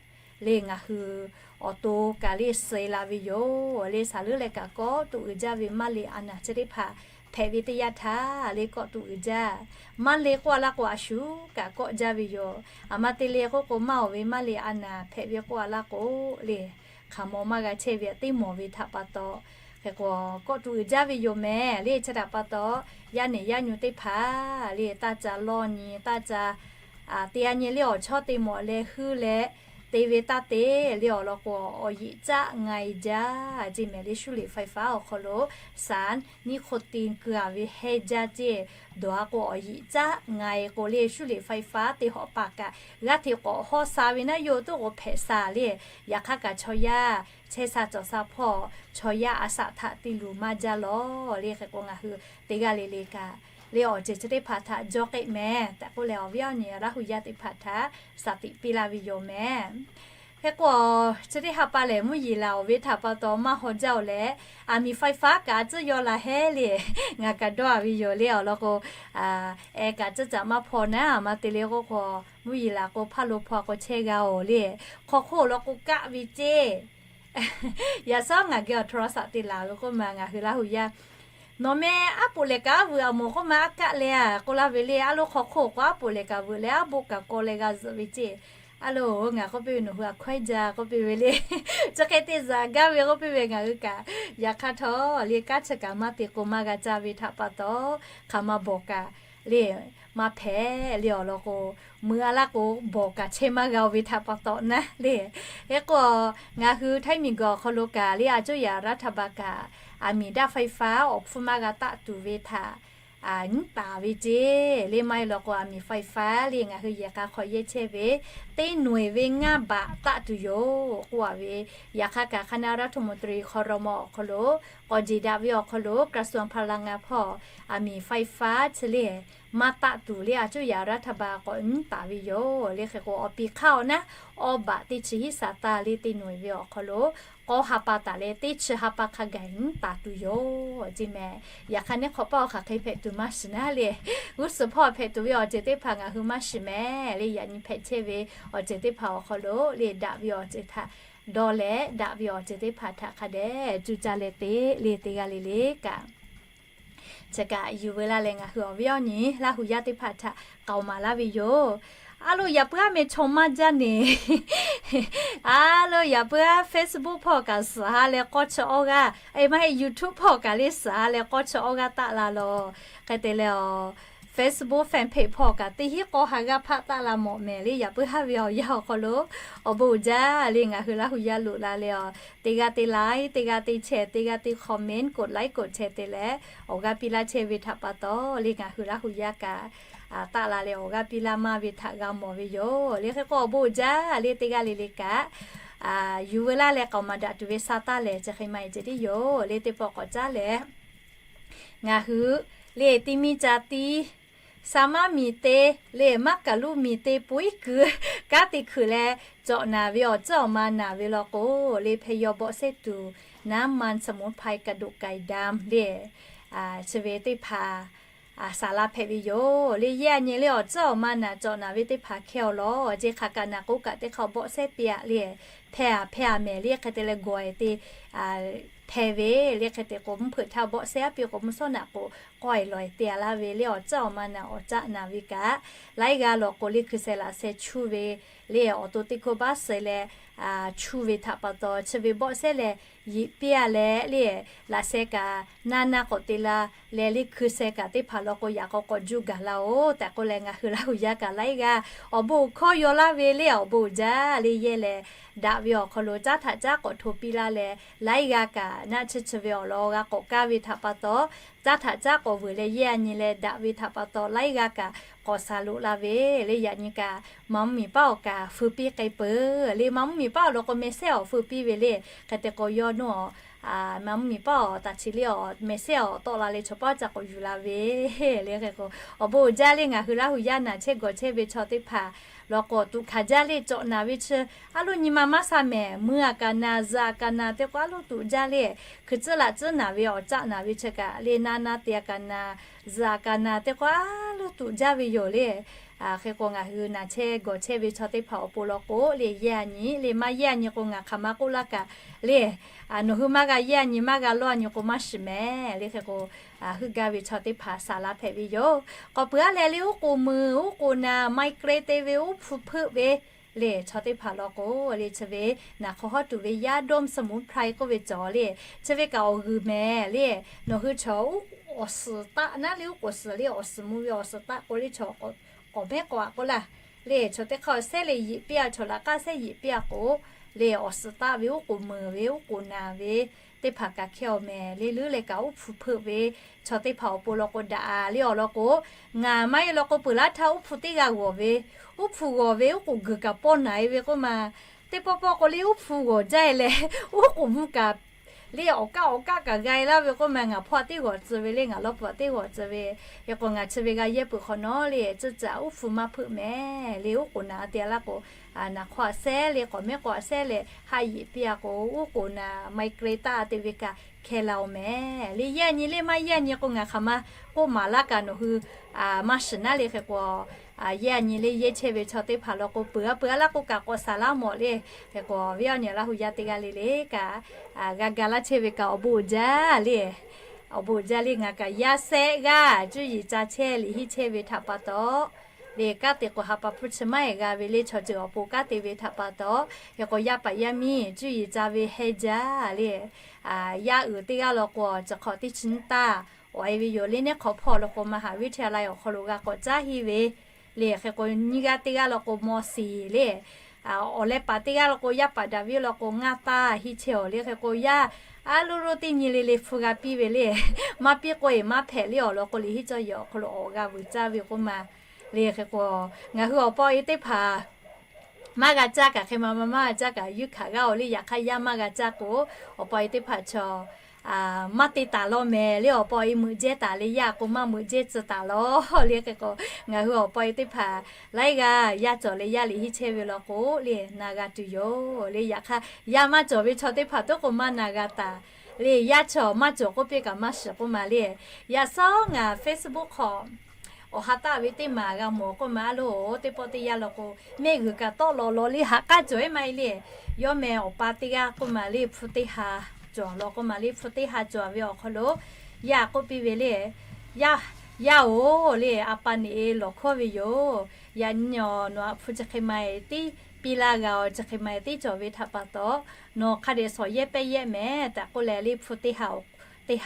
le ngaˬ hui awˬ to kaꞈ le suh la ve yoˬ le. Saˍ leuˉ leh kaꞈ kawˆ tuˬ uiˍ jaˇ ve maˇ le a naˬ chi teˇ hpaˍ hpehꞈ ve teˇ yanˇ htaˇ le kawˆ tuˬ uiˍ jaˇ. Maˇ le k'oˆ a laˇ k'o a shu kaꞈ kawˆ jaˇ ve yoˬ. Aˬ ma te le k'oˆ k'o maˇ oˬ ve maˇ le a naˬ hpehꞈ ve k'oˆ a laˇ k'o le hk'aˬ mawˬ maˇ g'a chehˇ ve teˇ mawˬ ve htaꞈ pa taw hk'e k'o kawˆ tuˬ uiˍ jaˇ ve yoˬ mehˍ le. Chi htaꞈ pa taw yaˇ nehˬ yaˇ nyu teˇ hpaˍ le taˇ ca lawˇ nyi taˇ ca te a nyi le awˬ chawˇ te mawˬ leh heuˆ leh te ve taˇ te le awˬ lawn k'o awˬ yeꞈ caˆ nga e jaˇ ceˇ mehˍ le 输电 ไฟฟ้า awˬ hk'aw lo สารนิโคติน keu a ve hehnˇ jaˇ ceˇ. Dawˬ a k'o awˬ yeꞈ caˆ nga e k'o le 输电 ไฟฟ้า te hawꞈ paˍ kaꞈ g'aˇ hteꞈ k'awꞈ hawˇ sha ve naˉ yoˬ. Toˇ k'o hpehꞈ sha le yaꞈ hk'aˇ kaꞈ chaw yaˇ chehˇ sha cawˬ sha hpawˇ chaw yaˇ a shaꞈ htaꞈ te luˬ maˇ jaˇ lawˬ le. Hk'e k'o ngaˬ hui teˇ g'aˇ le le kaꞈ le awˬ ceuˬ chi teˇ hpaˍ htaꞈ jawˇ k'eˆ mehˍ tehꞈ k'oˆ leh awˬ viˉ awˬ nyi Laˇ hu yaˇ teˇ hpaˍ htaꞈ shaˍ tiꞈ piˇ laˇ ve yoˬ mehˍ. Hk'e k'o chi teˇ ha pa lehˬ mvuhˇ yeˬ laˬ awˬ ve htaꞈ pa taw maˇ haw jaˇ-oˬ leh, aˬ miˍ ไฟฟ้า kaꞈ a tcuhˉ yaw la hehˉ le ngaˬ kaꞈ dawˇ a ve yoˬ le awˬ lawn k'o, e kaꞈ tcuhˉ caꞈ maˇ hpaw naˉ a ma te le k'oˆ k'o, mvuhˇ yeˬ laˬ k'o hpaˇ lo hpaw k'o chehˇ g'a-oˬ le. Hk'aw hk'oˆ awˬ lawn k'o kaˆ ve ceˇ. Yaꞈ shawˉ ngaˬ geh awˬ htaw a shaꞈ te laˬ ve k'oˆ ma ngaˬ hui Laˇ hu yaˇ nawˬ meh aˉ poꞈ lehˬ kaꞈ aˉ vuiˬ aꞈ mawˬ k'oˆ ma aˉ kaˆ leh a k'oˆ laˇ ve le. A loˇ hk'aw hk'oˆ k'o aˉ poꞈ lehˬ kaꞈ vuiˬ leh aˉ boˆ kaꞈ kaw leh g'a zuhꞈ ve ceˇ. A loˬ ngaˬ k'oˆ piˇ ve nawˬ hui a hkawehˉ jaˇ k'oˆ piˇ ve le. Chi hk'e te zuhꞈ gaˇ ve k'oˆ piˇ ve ngaˬ hui kaꞈ yaꞈ hk'aˇ htawˇ le kanˉ chi kaꞈ maˇ te k'o maˇ g'a caˇ ve htaꞈ pa taw hk'aˬ ma bawˬ kaꞈ le maˇ hpehꞈ le awˬ lawn k'o, meuꞈ a laˇ k'o bawˬ kaꞈ chehˇ maˇ g'a-oˬ ve htaꞈ pa taw naˉ le. Hk'e k'o ngaˬ hui htaiˇ miˬ guiˬ awˬ hk'aw lo kaꞈ le a cuˇ yaꞈ raˇ htaˇ ba kaꞈ aˬ miˍ daꞈ ไฟฟ้า awˬ hpfuhˇ maˇ g'a taˆ tuˬ ve htaꞈ nyiˉ taˍ ve ceˇ le maˇ heˆ law k'o aˬ miˍ ไฟฟ้า le ngaˬ hui yehˬ k'a hk'aw yehˇ chehˇ ve teˇ noeˬ ve ngaˇ baꞈ taˆ tuˬ yoˬ k'oˆ a ve. Yaꞈ hk'aˇ kaꞈ คณะรัฐมนตรี ครม. awˬ hk'aw lo k'awꞈ jeˬ daꞈ ve awˬ hk'aw lo กระทรวงพลังงาน hpawˇ aˬ miˍ ไฟฟ้า chi le maˇ taˆ tuˬ le a cuˇ yaꞈ raˇ htaˇ ba k'awꞈ nyiˉ taˍ ve yoˬ le. Hk'e k'o awˬ pi hk'aˇ awˬ naˉ awˇ baꞈ teˇ chi hiˉ saˍ taˇ le teˇ noeˬ ve awˬ hk'aw lo k'awˇ ha pa taˍ leh teˇ chi ha pa hk'a gaˬ nyiˉ taˍ tuˬ yoˬ ceˇ mehˍ. Yaꞈ hk'aˇ neˇ hk'awꞈ paˇ awˬ hk'aˬ hk'e hpehꞈ tuˬ maˇ shiˍ naˉ le. G'uˇ suhˍ hpawˇ hpehꞈ tuˬ ve awˬ ceuˬ teˇ hpaˍ ngaˬ hui maˇ shiˍ mehˍ le. Yaꞈ nyi hpehꞈ chehˇ ve awˬ ceuˬ teˇ hpaˍ awˬ hk'aw lo le daꞈ ve awˬ ceuˬ htaꞈ dawˇ leh daꞈ ve awˬ ceuˬ teˇ hpaˍ htaꞈ hk'a dehꞈ cuˇ caˇ leh te le teˇ g'aˇ le le kaꞈ chi kaꞈ yuˬ ve laˇ leh ngaˬ hui awˬ viˉ awˬ nyi Laˇ hu yaˇ teˇ hpaˍ htaꞈ k'aoˍ maˍ laˇ ve yoˬ. A loˬ, yaꞈ puiˉ aˉ meh chaw maˇ jaˇ neˬ. A loˬ, yaꞈ puiˉ aˉ Facebook hpawˇ kaꞈ suhˍ ha leh k'awˇ chi awˇ g'aˇ, e maˇ heˆ, YouTube hpawˇ kaꞈ le suhˍ ha leh k'awˇ chi awˇ g'aˇ taˆ la lawˬ. Hk'e te leh, Facebook fan page hpawˇ kaꞈ teˇ hinˉ k'awˇ ha g'aˇ hpaˆ taˆ la mawˬ mehˍ le. Yaꞈ puiˉ haˉ ve awˬ yanˇ awˬ hk'aw lo awˬ bon uiˍ jaˇ le, ngaˬ hui Laˇ hu yaˇ loꞈ la leh, teˇ g'aˇ te like, teˇ g'aˇ te share, teˇ g'aˇ te comment, กดไลค์ กดแชร์ te leh awˬ g'aˇ piˇ laˇ chehˇ ve htaꞈ pa taw le, ngaˬ hui Laˇ hu yaˇ kaꞈ taˆ la leh awˬ g'aˇ piˇ laˇ maˇ ve htaꞈ g'a mawˬ ve yoˬ le. Hk'e k'o awˬ bon uiˍ jaˇ le, teˇ g'aˇ le le kaꞈ yuˬ veu laˇ leh k'aoˍ maˍ daꞈ tuˬ ve sha taˇ lehˬ, chi hk'e maˇ heˆ ceh tiˉ yoˬ le. Teˇ pawˆ k'awꞈ caˉ leh, ngaˬ hui le ti miˇ ca tiˉ, sha maˉ miˬ te le maˉ kaˍ luˇ miˬ te po iˉ kuiˬ kanˉ te hkuiꞈ leh cawꞈ naˍ ve awˬ tcuhˉ awˬ ma naˍ ve law k'o le, แพทย์ยอบอกเส้น tuˬ น้ำมันสมุนไพรกระดูกไก่ดำ le, chi ve teˇ hpaˍ saˍ laˇ hpehꞈ ve yoˬ le. Yehˇ a nyi le awˬ tcuhˉ awˬ ma naˍ cawꞈ naˍ ve teˇ hpaˍ hkehˇ awˬ lawn, jeˬ hk'aˬ kaꞈ naˍ k'o kaꞈ teˇ hk'aˇ บอกเส้น piˇ a le, hpehˇ a hpehˇ a mehˍ le. Hk'e te leh gawˬ e te hpehˇ ve le. Hk'e te k'o mvuhˇ hpeuꞈ htaˇ บอกเส้น a piˇ k'o mvuhˇ shawˉ naꞈ k'o k'awehˬ lawˬ e te a laˇ ve le. Awˬ tcuhˉ awˬ ma naˍ awˬ caˆ naˍ ve kaꞈ, laiˉ g'aˇ lawˬ k'o le hkui sheh laꞈ sheh chuˇ ve le, awˬ to teˇ hkoˇ baˆ suh leh chuˇ ve htaꞈ pa taw, chi ve บอกเส้น leh yiꞈ piˇ a leh le, laꞈ sheh kaꞈ naˇ naˇ k'awꞈ te la leh le, hkui sheh kaꞈ teˇ hpaˍ law k'o yaꞈ k'aw k'awꞈ juˇ gaˬ la oˬ tehꞈ k'oˆ leh, ngaˬ hui Laˇ hu yaˇ kaꞈ laiˉ g'aˇ awˬ bon hkawˇ yaw laˇ ve le. Awˬ bon uiˍ jaˇ le. Yehˇ leh daꞈ ve awˬ hk'aw lo caˉ htaꞈ caˉ k'awꞈ hto piˇ laˇ leh, laiˉ g'aˇ kaꞈ naˆ tsuhˇ chi ve awˬ lawn g'a k'awꞈ kaˇ ve htaꞈ pa taw, caˉ htaꞈ caˉ k'awꞈ vuiˬ leh yehˇ a nyi leh daꞈ ve htaꞈ pa taw, laiˉ g'aˇ kaꞈ k'awꞈ shaˍ loꞈ la ve le. Yaꞈ nyi kaꞈ maˍ mvuhˇ miˬ paˉ awˬ kaꞈ feu piˇ k'ai peuˬ le. Maˍ mvuhˇ miˬ paˉ awˬ lawn k'o meh sehˉ awˬ feu piˇ ve le. Hk'e te k'o yawˇ nuˇ a, maˍ mvuhˇ miˬ paˉ awˬ taˍ chi le awˬ meh sehˉ awˬ tawˆ la leh chaw paˉ ca k'awꞈ yuˬ la ve le. Hk'e k'o awˬ bon uiˍ jaˇ le. Ngaˬ hui Laˇ hu yaˇ naˍ chehˇ gawˬ chehˇ ve chaw teˇ hpaˍ law k'o tuꞈ hkanˍ jaˇ le. Cawꞈ naˍ ve chi a loˉ nyi ma maˇ sha mehˍ, mui a kaꞈ naˍ, zuhꞈ a kaꞈ naˍ te k'o a loˉ tuꞈ jaˇ le. Hkui tcuhˉ laꞈ tcuhˉ naˍ ve awˬ caˆ naˍ ve chi kaꞈ le, naˇ naˇ te a kaꞈ naˍ, zuhꞈ a kaꞈ naˍ te k'o a loˉ tuꞈ jaˇ ve yoˬ le. Hk'e k'o ngaˬ hui naˍ chehˇ gawˬ chehˇ ve chaw teˇ hpaˍ awˬ pon law k'o le, yehˇ a nyi le maˇ yehˇ a nyi k'o ngaˬ hk'aˬ ma k'oˆ laˇ kaꞈ le, nawˬ hui maˇ g'a yehˇ a nyi maˇ g'a lawˇ a nyi k'o maˇ shiˍ mehˍ le. Hk'e k'o heuˆ gaˇ ve chaw teˇ hpaˍ saˍ laˇ hpehꞈ ve yoˬ. K'awꞈ peuˬ a leh le, uˉ k'oˍ mui, uˉ k'oˍ naˍ, migraine te ve, uˉ hpu hpeuˆ ve le, chaw teˇ hpaˍ law k'o le, chi ve naˍ hk'aw hawˉ tuˬ ve yaˇ ดมสมุนไพร k'oˆ ve cawˬ le, chi ve kaꞈ awˬ g'uiˬ mehˍ le. Nawˬ hui chaw uˉ awˬ suhˍ taˆ naˉ le, uˉ k'oˍ suhˍ le awˬ suhˍ mvuh ve awˬ suhˍ taˆ k'o le, chaw k'awꞈ mehˉ k'awꞈ a k'oˆ laˇ le. Chaw teˇ hk'aˇ awˬ sehˉ le yiꞈ piˇ a, chaw laꞈ k'aˇ sehˉ yiꞈ piˇ a k'o le, awˬ suhˍ taˆ ve uˉ k'oˍ meuˍ ve, uˉ k'oˍ naˍ ve teˇ hpaˍ kaꞈ hkehˇ awˬ mehˍ le. Leuˉ leh kaꞈ uˉ hpu hpeuˆ ve chaw teˇ hpaˍ awˬ pon law k'o daꞈ a le. Awˬ lawn k'o ngaˬ maˇ heˆ law k'o peuˬ laˇ htaˇ uˉ hpu teˇ g'aˇ g'awˬ ve, uˉ hpu g'awˬ ve uˉ k'oˍ guiˬ kaꞈ pawˇ naˍ e ve k'oˆ ma, teˇ pawˆ pawˆ k'o le uˉ hpu g'awˬ jaˇ e leh uˉ k'oˍ mvuh kaꞈ le awˬ kaˆ awˬ kaˆ kaꞈ g'a e laˇ ve k'oˆ ma, ngaˬ hpawˇ teˇ g'awˬ tcuh ve le, ngaˬ lawˇ pawˍ teˇ g'awˬ tcuh ve. Hk'e k'o ngaˬ chi ve g'a yehˇ peuˬ hk'awꞈ nawˉ le, tcuhˇ caꞈ uˉ hpu maˇ hpeuˆ mehˍ le. Uˉ k'oˍ naˍ te a laˇ k'o, naˍ hk'aw a sehˉ le k'awꞈ mehˉ k'awꞈ a sehˉ leh haˆ yiꞈ piˇ a k'o, uˉ k'oˍ naˍ migraine taˆ a te ve kaꞈ hkehˇ la oˬ mehˍ le. Yehˇ a nyi le maˇ yehˇ a nyi k'o ngaˬ hk'aˬ ma k'oˆ maˍ laˇ kaꞈ nawˬ hui maˇ shiˍ naˉ le. Hk'e k'o yehˇ a nyi le yehˇ chehˇ ve chaw teˇ hpaˍ law k'o peuˬ a peuˬ a laˇ k'o kaꞈ k'awꞈ saˍ laˇ mawˬ le. Hk'e k'o viˉ awˬ nyi Laˇ hu yaˇ teˇ g'aˇ le le kaꞈ g'a ga laˇ chehˇ ve kaꞈ awˬ bon uiˍ jaˇ le. Awˬ bon uiˍ jaˇ le. Ngaˬ kaꞈ yaˇ sehˆ g'aˇ cuˇ yiˍ ca chehˇ liꞈ henˇ chehˇ ve htaꞈ pa taw le, kanˉ te k'o ha pa hpu chi maˇ heˆ g'a ve le, chaw ceuˬ awˬ pon kanˉ te ve htaꞈ pa taw, hk'e k'o yaˇ paˍ yaˇ miˇ cuˇ yiˍ ca ve heh jaˇ le. Yaˇ uiˍ teˇ g'aˇ law k'o chi hk'awꞈ teˇ chi nyiˇ taˇ awˬ e ve yoˬ le. Neˇ hk'awꞈ hpawˇ law k'o มหาวิทยาลัย awˬ hk'aw lo g'a k'awꞈ caˉ henˇ ve le. Hk'e k'o nyiˇ g'aˇ teˇ g'aˇ law k'o ม.สี่ le. Awˬ leh paˍ teˇ g'aˇ law k'o yaˇ paˍ daꞈ ve law k'o ngaˇ taˇ henˇ chehˇ awˬ le. Hk'e k'o yaˇ a loˉ loˉ teˇ nyi le le hpu g'a piˇ ve le. Maˇ piˇ k'o eˬ maˇ hpehꞈ le. Awˬ lawn k'o liꞈ henˇ cawˇ yehˬ awˬ hk'aw lo awˬ g'a vuiˬ caˇ ve k'oˆ ma le. Hk'e k'o ngaˬ hui awˬ pa awˬ e teˇ hpaˍ maˇ g'a caˇ kaꞈ hk'e ma ma maˇ g'a caˇ kaꞈ yuˇ hkanˍ g'aˇ oˬ le. Yaꞈ hk'aˇ yaˇ maˇ g'a caˇ k'o awˬ pa awˬ e teˇ hpaˍ chaw maˇ te taˍ law mehˍ le. Awˬ pa awˬ e meuꞈ jehˇ taˍ le, yaˇ k'o maˇ meuꞈ jehˇ tcuh taˍ law le. Hk'e k'o ngaˬ hui awˬ pa awˬ e teˇ hpaˍ laiˉ g'aˇ yaˇ cawˬ leh yaˇ liꞈ henˇ chehˇ ve law k'o le na g'a tuˬ yoˬ le. Yaꞈ hk'aˇ yaˇ maˇ cawˬ ve chaw teˇ hpaˍ tuˉ k'o maˇ na g'a taˍ le. Yaˇ chaw maˇ cawˬ k'oˆ piˇ kaꞈ maˇ shiˍ k'oˆ ma le. Yaꞈ shawˉ ngaˬ Facebook hk'aw awˬ ha taˆ ve teˇ maˬ g'a mawˬ k'oˆ ma a loˬ. Teˇ pawˆ teˇ yanˇ law k'o mehˆ g'uiˬ kaꞈ tawˆ lawꞈ lawꞈ le haꞈ k'aˇ cawˬ e maˇ heˆ le. Yawˇ meh awˬ pa teˇ g'aˇ k'oˆ ma le, hpu teˇ ha cawˬ law k'oˆ ma le. Hpu teˇ ha cawˬ ve awˬ hk'aw lo yaˇ k'oˆ piˇ ve le, yaˇ, yaˇ oˬ le, a pa neꞈ e lawˬ hkawˇ ve yoˬ. Yaꞈ nyi nawˬ aꞈ hpu chi hk'e ma tiˉ piˇ laˇ g'a, awˬ chi hk'e ma tiˉ cawˬ ve htaꞈ pa taw, nawˬ hk'a dehꞈ shawˍ yehˇ pehˇ yehˇ mehˍ tehꞈ k'oˆ leh, liˇ hpu teˇ ha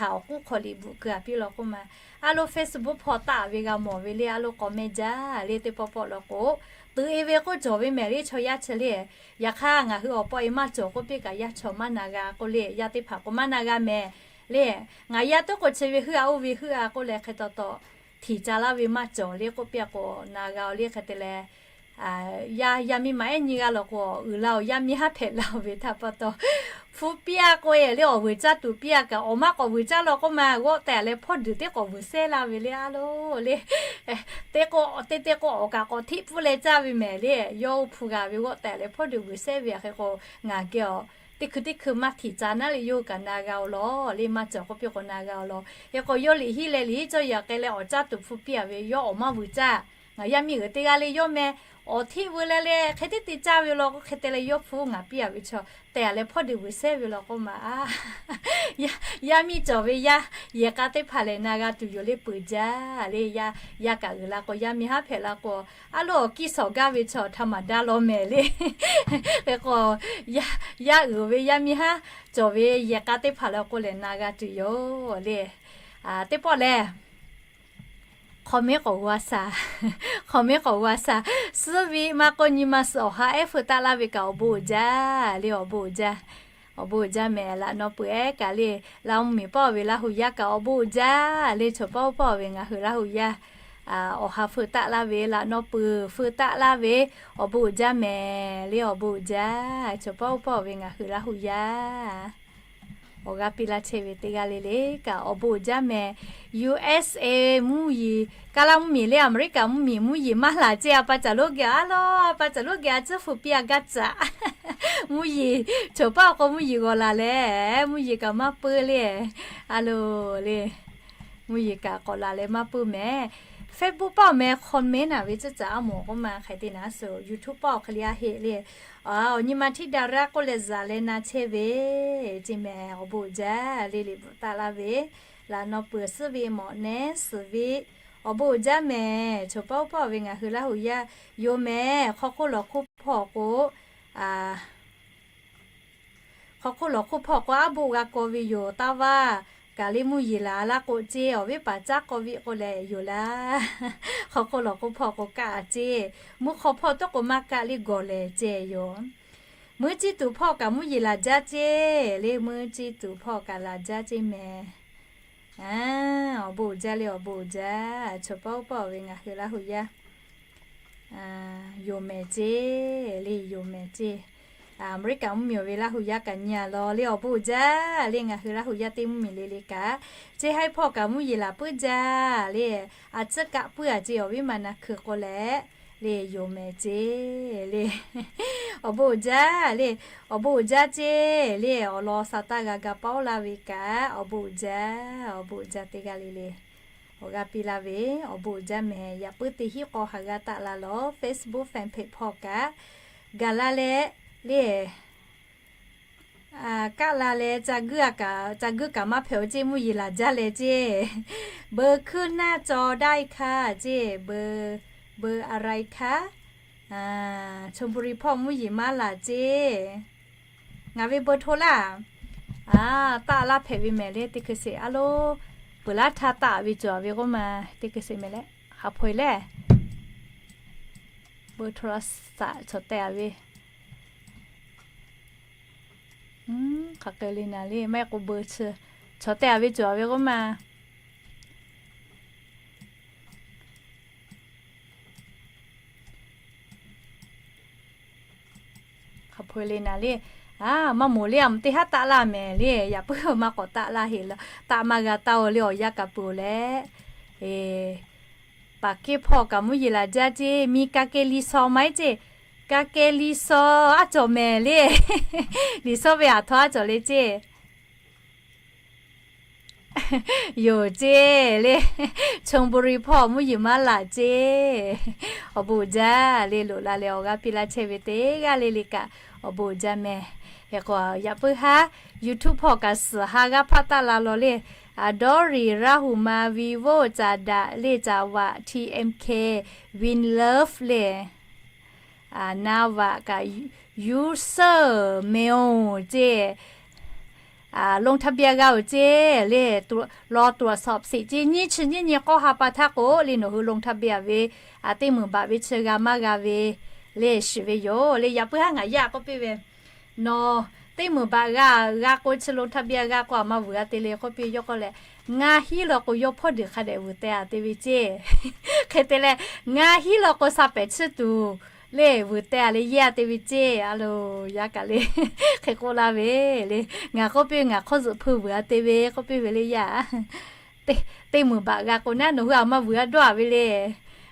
awˬ k'uˉ hk'aw liꞈ bvuhꞈ keu a piˇ law k'oˆ ma. A lo Facebook hpawˇ taˆ ve g'a mawˬ ve le, a lo k'awꞈ meh jaˇ le. Teˇ pawˆ pawˆ law k'o, tuꞈ e ve k'oˆ cawˬ ve mehˍ le, chaw yaˇ chi le. Yaꞈ hk'aˇ ngaˬ hui awˬ pawˆ e maˇ cawˬ k'oˆ piˇ kaꞈ, yaˇ chaw maˇ na g'a k'oˆ le, yaˇ teˇ hpaˍ k'o maˇ na g'a mehˍ le. Ngaˬ yaˇ teˇ k'o chi ve heuˆ a, oˇ ve heuˆ a k'oˆ leh hk'e taw taw, htiꞈ ca laˇ ve maˇ cawˬ le k'oˆ piˇ a k'o, na g'a oˬ le hk'e te leh, yaˇ, yaˇ miˇ ma ehˉ nyi g'a law k'o, uiˍ la oˬ, yaˇ miˇ haˉ hpehꞈ la oˬ ve htaꞈ pa taw, hpu piˇ a k'o e le, awˬ vuiˬ caˇ tuˬ piˇ a kaꞈ, awˬ maˇ k'awꞈ vuiˬ caˇ law k'oˆ ma, g'awˆ tehꞈ leh hpawˇ duˬ teˇ k'awꞈ vuiˬ sehˉ laˇ ve le a lo le. Teˇ k'o, teˇ teˇ k'o awˬ kaꞈ k'awꞈ hteˆ pfuhˇ leh caˇ ve mehˍ le, yawˇ oˇ hpu g'a ve g'awˆ tehꞈ leh hpawˇ duˬ vuiˬ sehˉ ve a hk'e k'o, ngaˬ geh awˬ teˇ hkui teˇ hkui maˇ htiꞈ ca naˉ le, yawˇ hui kaꞈ na g'a oˬ law le, maˇ cawˬ k'oˆ piˇ k'o na g'a oˬ law. Hk'e k'o yawˇ liꞈ hiˉ leh liꞈ hiˉ cawˇ yaꞈ k'ai leh awˬ caˇ tuˬ hpu piˇ a ve, yawˇ awˬ maˇ vuiˬ caˇ. Ngaˬ yaˇ miˇ g'uiˬ teˇ g'aˇ le yawˇ meh, awˬ hteˆ veu leh le hk'e teˇ te caˇ ve law k'o, hk'e te leh yawˇ hpu ngaˬ piˇ a ve chaw tehꞈ leh hpawˇ duˬ vuiˬ sehˉ ve law k'oˆ ma. Yaˇ miˇ cawˬ ve yaˇ yehˬ k'a teˇ hpaˍ lehˬ na g'a tuˬ yoˬ le, peuˬ jaˇ le. Yaˇ kaꞈ uiˍ la k'o, yaˇ miˇ haˉ hpehꞈ la k'o, a lo awˬ kiˇ shawˍ gaˇ ve chaw htaꞈ maˍ daꞈ law mehˍ le. Hk'e k'o, yaˇ uiˍ ve yaˇ miˇ haˉ cawˬ ve yehˬ k'a teˇ hpaˍ law k'o lehˬ na g'a tuˬ yoˬ le. Teˇ pawˆ lehˬ, hk'aw mehˉ k'awꞈ g'a shaˍ, hk'aw mehˉ k'awꞈ g'a shaˍ. Suhˉ ve maˇ k'o nyi ma suhˍ awˬ ha ehˉ feu taˆ laˇ ve kaꞈ awˬ bon uiˍ jaˇ le, awˬ bon uiˍ jaˇ. Awˬ bon uiˍ jaˇ mehˍ. Laꞈ naw peuˬ ehˉ kaꞈ le, Laˇ huˍ miˬ pawˆ ve Laˇ huˍ yaˇ kaꞈ awˬ bon uiˍ jaˇ le, chaw pawˆ pawˆ ve ngaˬ hui Laˇ huˍ yaˇ awˬ ha feu taˆ laˇ ve, laꞈ naw peuˬ feu taˆ laˇ ve, awˬ bon uiˍ jaˇ mehˍ le, awˬ bon uiˍ jaˇ. Chaw pawˆ pawˆ ve ngaˬ hui Laˇ huˍ yaˇ awˬ g'aˇ piˇ laˇ chehˇ ve teˇ g'aˇ le le kaꞈ awˬ bon uiˍ jaˇ mehˍ. U S A mvuhˇ yeˬ, Kaˇlaˇ mvuhˇ miˬ le, Aˍmeˍriˆkaˍ mvuhˇ miˬ, mvuhˇ yeˬ maˇ laˬ ceˇ, a pa caˬ lonˉ geh a lo, a pa caˬ lonˉ geh a tcuhˉ hpu piˇ a gaˇ caꞈ. Mvuhˇ yeˬ, choˬ paˉ awˬ k'o mvuhˇ yeˬ g'awˬ laˬ leh, mvuhˇ yeˬ kaꞈ maˇ peuˬ le. A lo le, mvuhˇ yeˬ kaꞈ k'awꞈ laˬ leh maˇ peuˬ mehˍ. Facebook paˆ awˬ meh comment naˬ ve tcuhˉ caꞈ a mawˬ k'oˆ ma hk'e te naˉ suh, YouTube paˆ awˬ hk'e le a heˆ le. Awˬ nyi ma htiˇ daꞈ raˇ k'oˆ leh zaˍ leh na chehˇ ve ceˇ mehˍ. Awˬ bon uiˍ jaˇ le, liꞈ bvuhꞈ taˆ laˇ ve, laꞈ naw peuˬ suhˉ ve mawꞈ nehˉ suhˍ ve, awˬ bon uiˍ jaˇ mehˍ. Choˬ paˉ oˇ paˆ ve ngaˬ hui Laˇ huˍ yaˇ yoˬ mehˍ. Hk'aw hk'oˆ lawˬ hk'oˆ hpawˇ k'o, hk'aw hk'oˆ lawˬ hk'oˆ hpawˇ k'o aˉ boˆ g'a kaw ve yoˬ. Taˇ vaˇ kaꞈ le mvuhˇ yeˬ laˬ laˇ k'o ceˇ, awˬ viˉ paˍ caˉ k'aw ve k'o lehˬ yoˬ laˇ. Hk'aw hk'oˆ lawˬ hk'oˆ hpawˇ k'o kaˆ a ceˇ, mvuhˇ hk'aw hpawˇ tawˇ k'o maˇ kaˆ le, gawˬ lehˬ ceh yoˬ. Muiˉ ciˇ tuˬ hpawˇ kaꞈ mvuhˇ yeˬ laˬ jaˇ ceˇ le, muiˉ ciˇ tuˬ hpawˇ kaꞈ laˬ jaˇ ceˇ mehˍ. Awˬ bon uiˍ jaˇ le, awˬ bon uiˍ jaˇ. Choˬ paˉ oˇ paˆ ve ngaˬ hui Laˇ huˍ yaˇ yoˬ mehˍ ceˇ le, yoˬ mehˍ ceˇ. Aˍmeˍriˆkaˍ mvuhˇ miˬ ve Laˇ huˍ yaˇ kaꞈ nyi a law le, awˬ bon uiˍ jaˇ le. Ngaˬ hui Laˇ huˍ yaˇ teˇ mvuhˇ miˬ le le kaꞈ, ceˇ haiˉ hpawˇ kaꞈ mvuhˇ yeˬ laˬ puiˉ jaˇ le. A tcuhˉ kaˆ puiˉ a ceˇ, awˬ viˉ ma na hkui k'o leh le, yoˬ mehˍ ceˇ le. Awˬ bon uiˍ jaˇ le, awˬ bon uiˍ jaˇ ceˇ le. Awˬ lawn sa taˇ g'a ga paˉ laˇ ve kaꞈ awˬ bon uiˍ jaˇ, awˬ bon uiˍ jaˇ teˇ g'aˇ le le. Awˬ g'aˇ piˇ laˇ ve, awˬ bon uiˍ jaˇ mehˍ. Yaꞈ puiˉ teˇ hinˉ k'aw ha g'aˇ taˆ la lawˬ, Facebook fan page hpawˇ kaꞈ gaˬ la leh le, kaˆ la leh ca guiˇ kaꞈ maˇ hpehꞈ-oˬ ceˇ, mvuhˇ yeˬ laˬ jaˇ leh ceˇ. เบอร์ขึ้นหน้าจอได้ค่ะ ceˇ, เบอร์ เบอร์อะไรคะ Chonburi hpawˇ mvuhˇ yeˬ maˇ laˬ ceˇ. Ngaˬ ve เบอร์โทร laˇ, taˆ laˇ hpehꞈ ve mehˍ le. Teˇ hkui sheˍ a lo, peuˬ laˇ htaˇ taˆ ve cawˬ ve k'oˆ ma, teˇ hkui sheˍ mehˍ leh, ha hpaw e leh, เบอร์โทรศัพท์ cawˬ teh a ve, hk'aˬ k'ai le naˍ le, maˇ heˆ k'o เบอร์ chi cawˬ teh a ve cawˬ ve k'oˆ ma. Hk'aˬ hpaw e le naˍ le, a maˇ moˍ le, a mvuhˬ teˇ haˉ taˆ laˇ mehˍ le. Yaꞈ puiˉ maˇ k'awꞈ taˆ laˇ heˆ la, taˆ maˇ g'a taˇ-oˬ le, awˬ yanˇ kaꞈ peuˬ-oˬ leh. Paˍ keˇ hpawˇ kaꞈ mvuhˇ yeˬ laˬ jaˇ ceˇ. มีกางเกงรีซอร์ไหม ceˇ, กางเกงรีซอร์ a cawˬ mehˍ le. Liꞈ sawˉ ve aˬ htaw a cawˬ le ceˇ. Yoˬ ceˇ le. Chonburi hpawˇ mvuhˇ yeˬ maˇ laˬ ceˇ. Awˬ bon uiˍ jaˇ le, loꞈ la leh awˬ g'aˇ piˇ laˇ chehˇ ve teˇ g'aˇ le le kaꞈ Awˬ bon uiˍ jaˇ meh. Hk'e k'o, yaꞈ puiˉ haˉ YouTube hpawˇ kaꞈ suhˍ ha g'aˇ hpaˆ taˆ la law le. Aˍ, dawˇ riˍ raˇ huˍ ma vi voˆ caˍ daꞈ le caˍ vaꞈ T M K Win Love le. Aˍ, na vaꞈ kaꞈ user meh-oˬ ceˇ. ลงทะเบียน g'a-oˬ ceˇ le. Law ตรวจสอบ sheˍ ceˇ. Nyiˇ chi nyiˇ nyi k'awˇ ha pa htaˇ k'o le, nawˬ hui ลงทะเบียน ve, aˍ, teˇ meunˍ baꞈ ve chi g'a maˇ g'a ve le shiˍ ve yoˬ le. Yaꞈ puiˉ haˉ ngaˬ yaˇ k'oˆ piˇ ve, nawˬ teˇ meunˍ baꞈ g'a, g'a k'o chi ลงทะเบียน g'a k'o aˬ ma vuiˬ a te le k'oˆ piˇ ve yawˇ k'oˆ leh, ngaˇ hinˉ law k'o yawˇ hpawˇ deuˬ hk'a dehꞈ vuiˬ teh a te ve ceˇ. Hk'e te leh, ngaˇ hinˉ law k'o sha pehˍ chiˇ tuˬ le vuiˬ teh a le yehˇ a te ve ceˇ. A loˬ, yaˇ kaꞈ le hk'e k'oˆ laˇ ve le. Ngaˬ k'oˆ piˇ ve, ngaˬ hk'awˇ zuhꞈ hpui vuiˬ a te ve k'oˆ piˇ ve le yaˇ. Teˇ meunˍ baꞈ g'a k'o naˉ, nawˬ hui aˬ ma vuiˬ a dawˇ a ve le.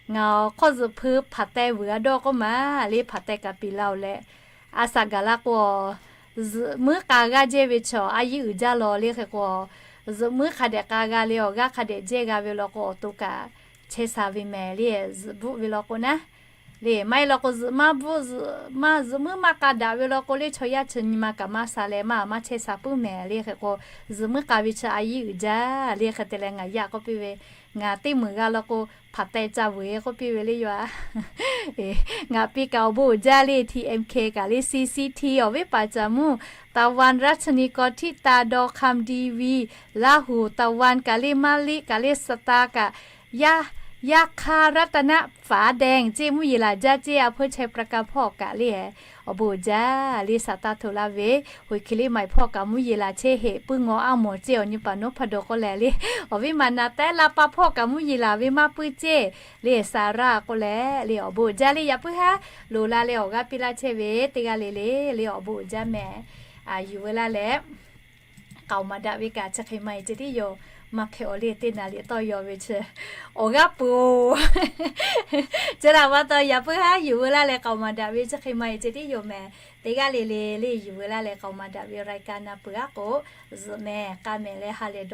Ngaˬ hk'awˇ zuhꞈ hpui hpaˍ teh vuiˬ a dawˇ k'oˆ ma le, hpaˍ teh kaꞈ piˍ la-oˬ leh, a shaꞈ gaˬ la k'o, zuhꞈ muiˉ k'a g'aˇ jehˇ ve chaw a yiˇ uiˍ jaˇ law le. Hk'e k'o, zuhꞈ muiˉ hk'a dehꞈ k'a g'a le, awˬ g'aˇ hk'a dehꞈ jehˇ g'a ve law k'o, awˬ to kaꞈ chehˇ sha ve mehˍ le. Zuhꞈ bvuhˆ ve law k'o naˉ le, maˇ heˆ law k'o zuhꞈ maˇ bvuhˆ, zuhꞈ maˇ, zuhꞈ muiˉ maˇ k'a daꞈ ve law k'o le, chaw yaˇ chi nyi ma kaꞈ maˇ sha leh maˇ maˇ chehˇ sha puiˉ mehˍ le. Hk'e k'o, zuhꞈ muiˉ k'a ve chi a yiˇ uiˍ jaˇ le. Hk'e te leh ngaˬ yaˇ k'oˆ piˇ ve, ngaˬ teˇ meunˍ g'a law k'o, hpaˍ teh ca vuiˬ e k'oˆ piˇ ve le yaˇ. Ngaˬ piˇ kaꞈ awˬ bon uiˍ jaˇ le. T M K kaꞈ le, C C T awˬ viˉ paˍ caˍ mvuhˇ, ตะวันรัชนี กรทิตา ดอคำดีวี Lahu ตะวัน kaꞈ le, Maˇliˆ kaꞈ le, Sata kaꞈ, Yaˇ, Yaˇ hk'aˇ รัตนฟ้าแดง ceˇ mvuhˇ yeˬ laˬ jaˇ ceˇ. A hpeuˇ chehˇ ประกัน hpawˇ kaꞈ le, awˬ bon uiˍ jaˇ le. Saˍ taˇ hto laˇ ve, Hoˍ hkiˬ liˇ maiˍ hpawˇ kaꞈ mvuhˇ yeˬ laˬ chehˇ heꞈ puiˉ ngaw aˉ mawˬ ceˇ. Awˬ nyi paˍ nawˉ hpaˇ dawˬ k'oˆ leh le, awˬ viˉ maˍ naˍ tehˉ la pa hpawˇ kaꞈ mvuhˇ yeˬ laˬ ve maˇ puiˉ ceˇ le. Saˍ raˇ k'oˆ leh le, awˬ bon uiˍ jaˇ le. Yaꞈ puiˉ haˉ loˍ la leh awˬ g'aˇ piˇ laˇ chehˇ ve teˇ g'aˇ le le le, awˬ bon uiˍ jaˇ mehˍ. Yuˬ veu laˇ leh k'aoˍ maˍ daꞈ ve kaꞈ chi hk'e maˇ heˆ ceh tiˉ yoˬ. Maˇ hpehꞈ awˬ le teˇ naˍ liꞈ tawˇ yaw ve chi awˬ g'aˇ peuˬ-oˬ. Chi htaꞈ pa taw yaꞈ puiˉ haˉ yuˬ veu laˇ leh k'aoˍ maˍ daꞈ ve chi hk'e maˇ heˆ ceh tiˉ yoˬ mehˍ. Teˇ g'aˇ le le le yuˬ veu laˇ leh k'aoˍ maˍ daꞈ ve รายการ na peuˬ aˉ k'o, zuhꞈ mehˍ k'a mehˍ leh ha lehˬ dawˇ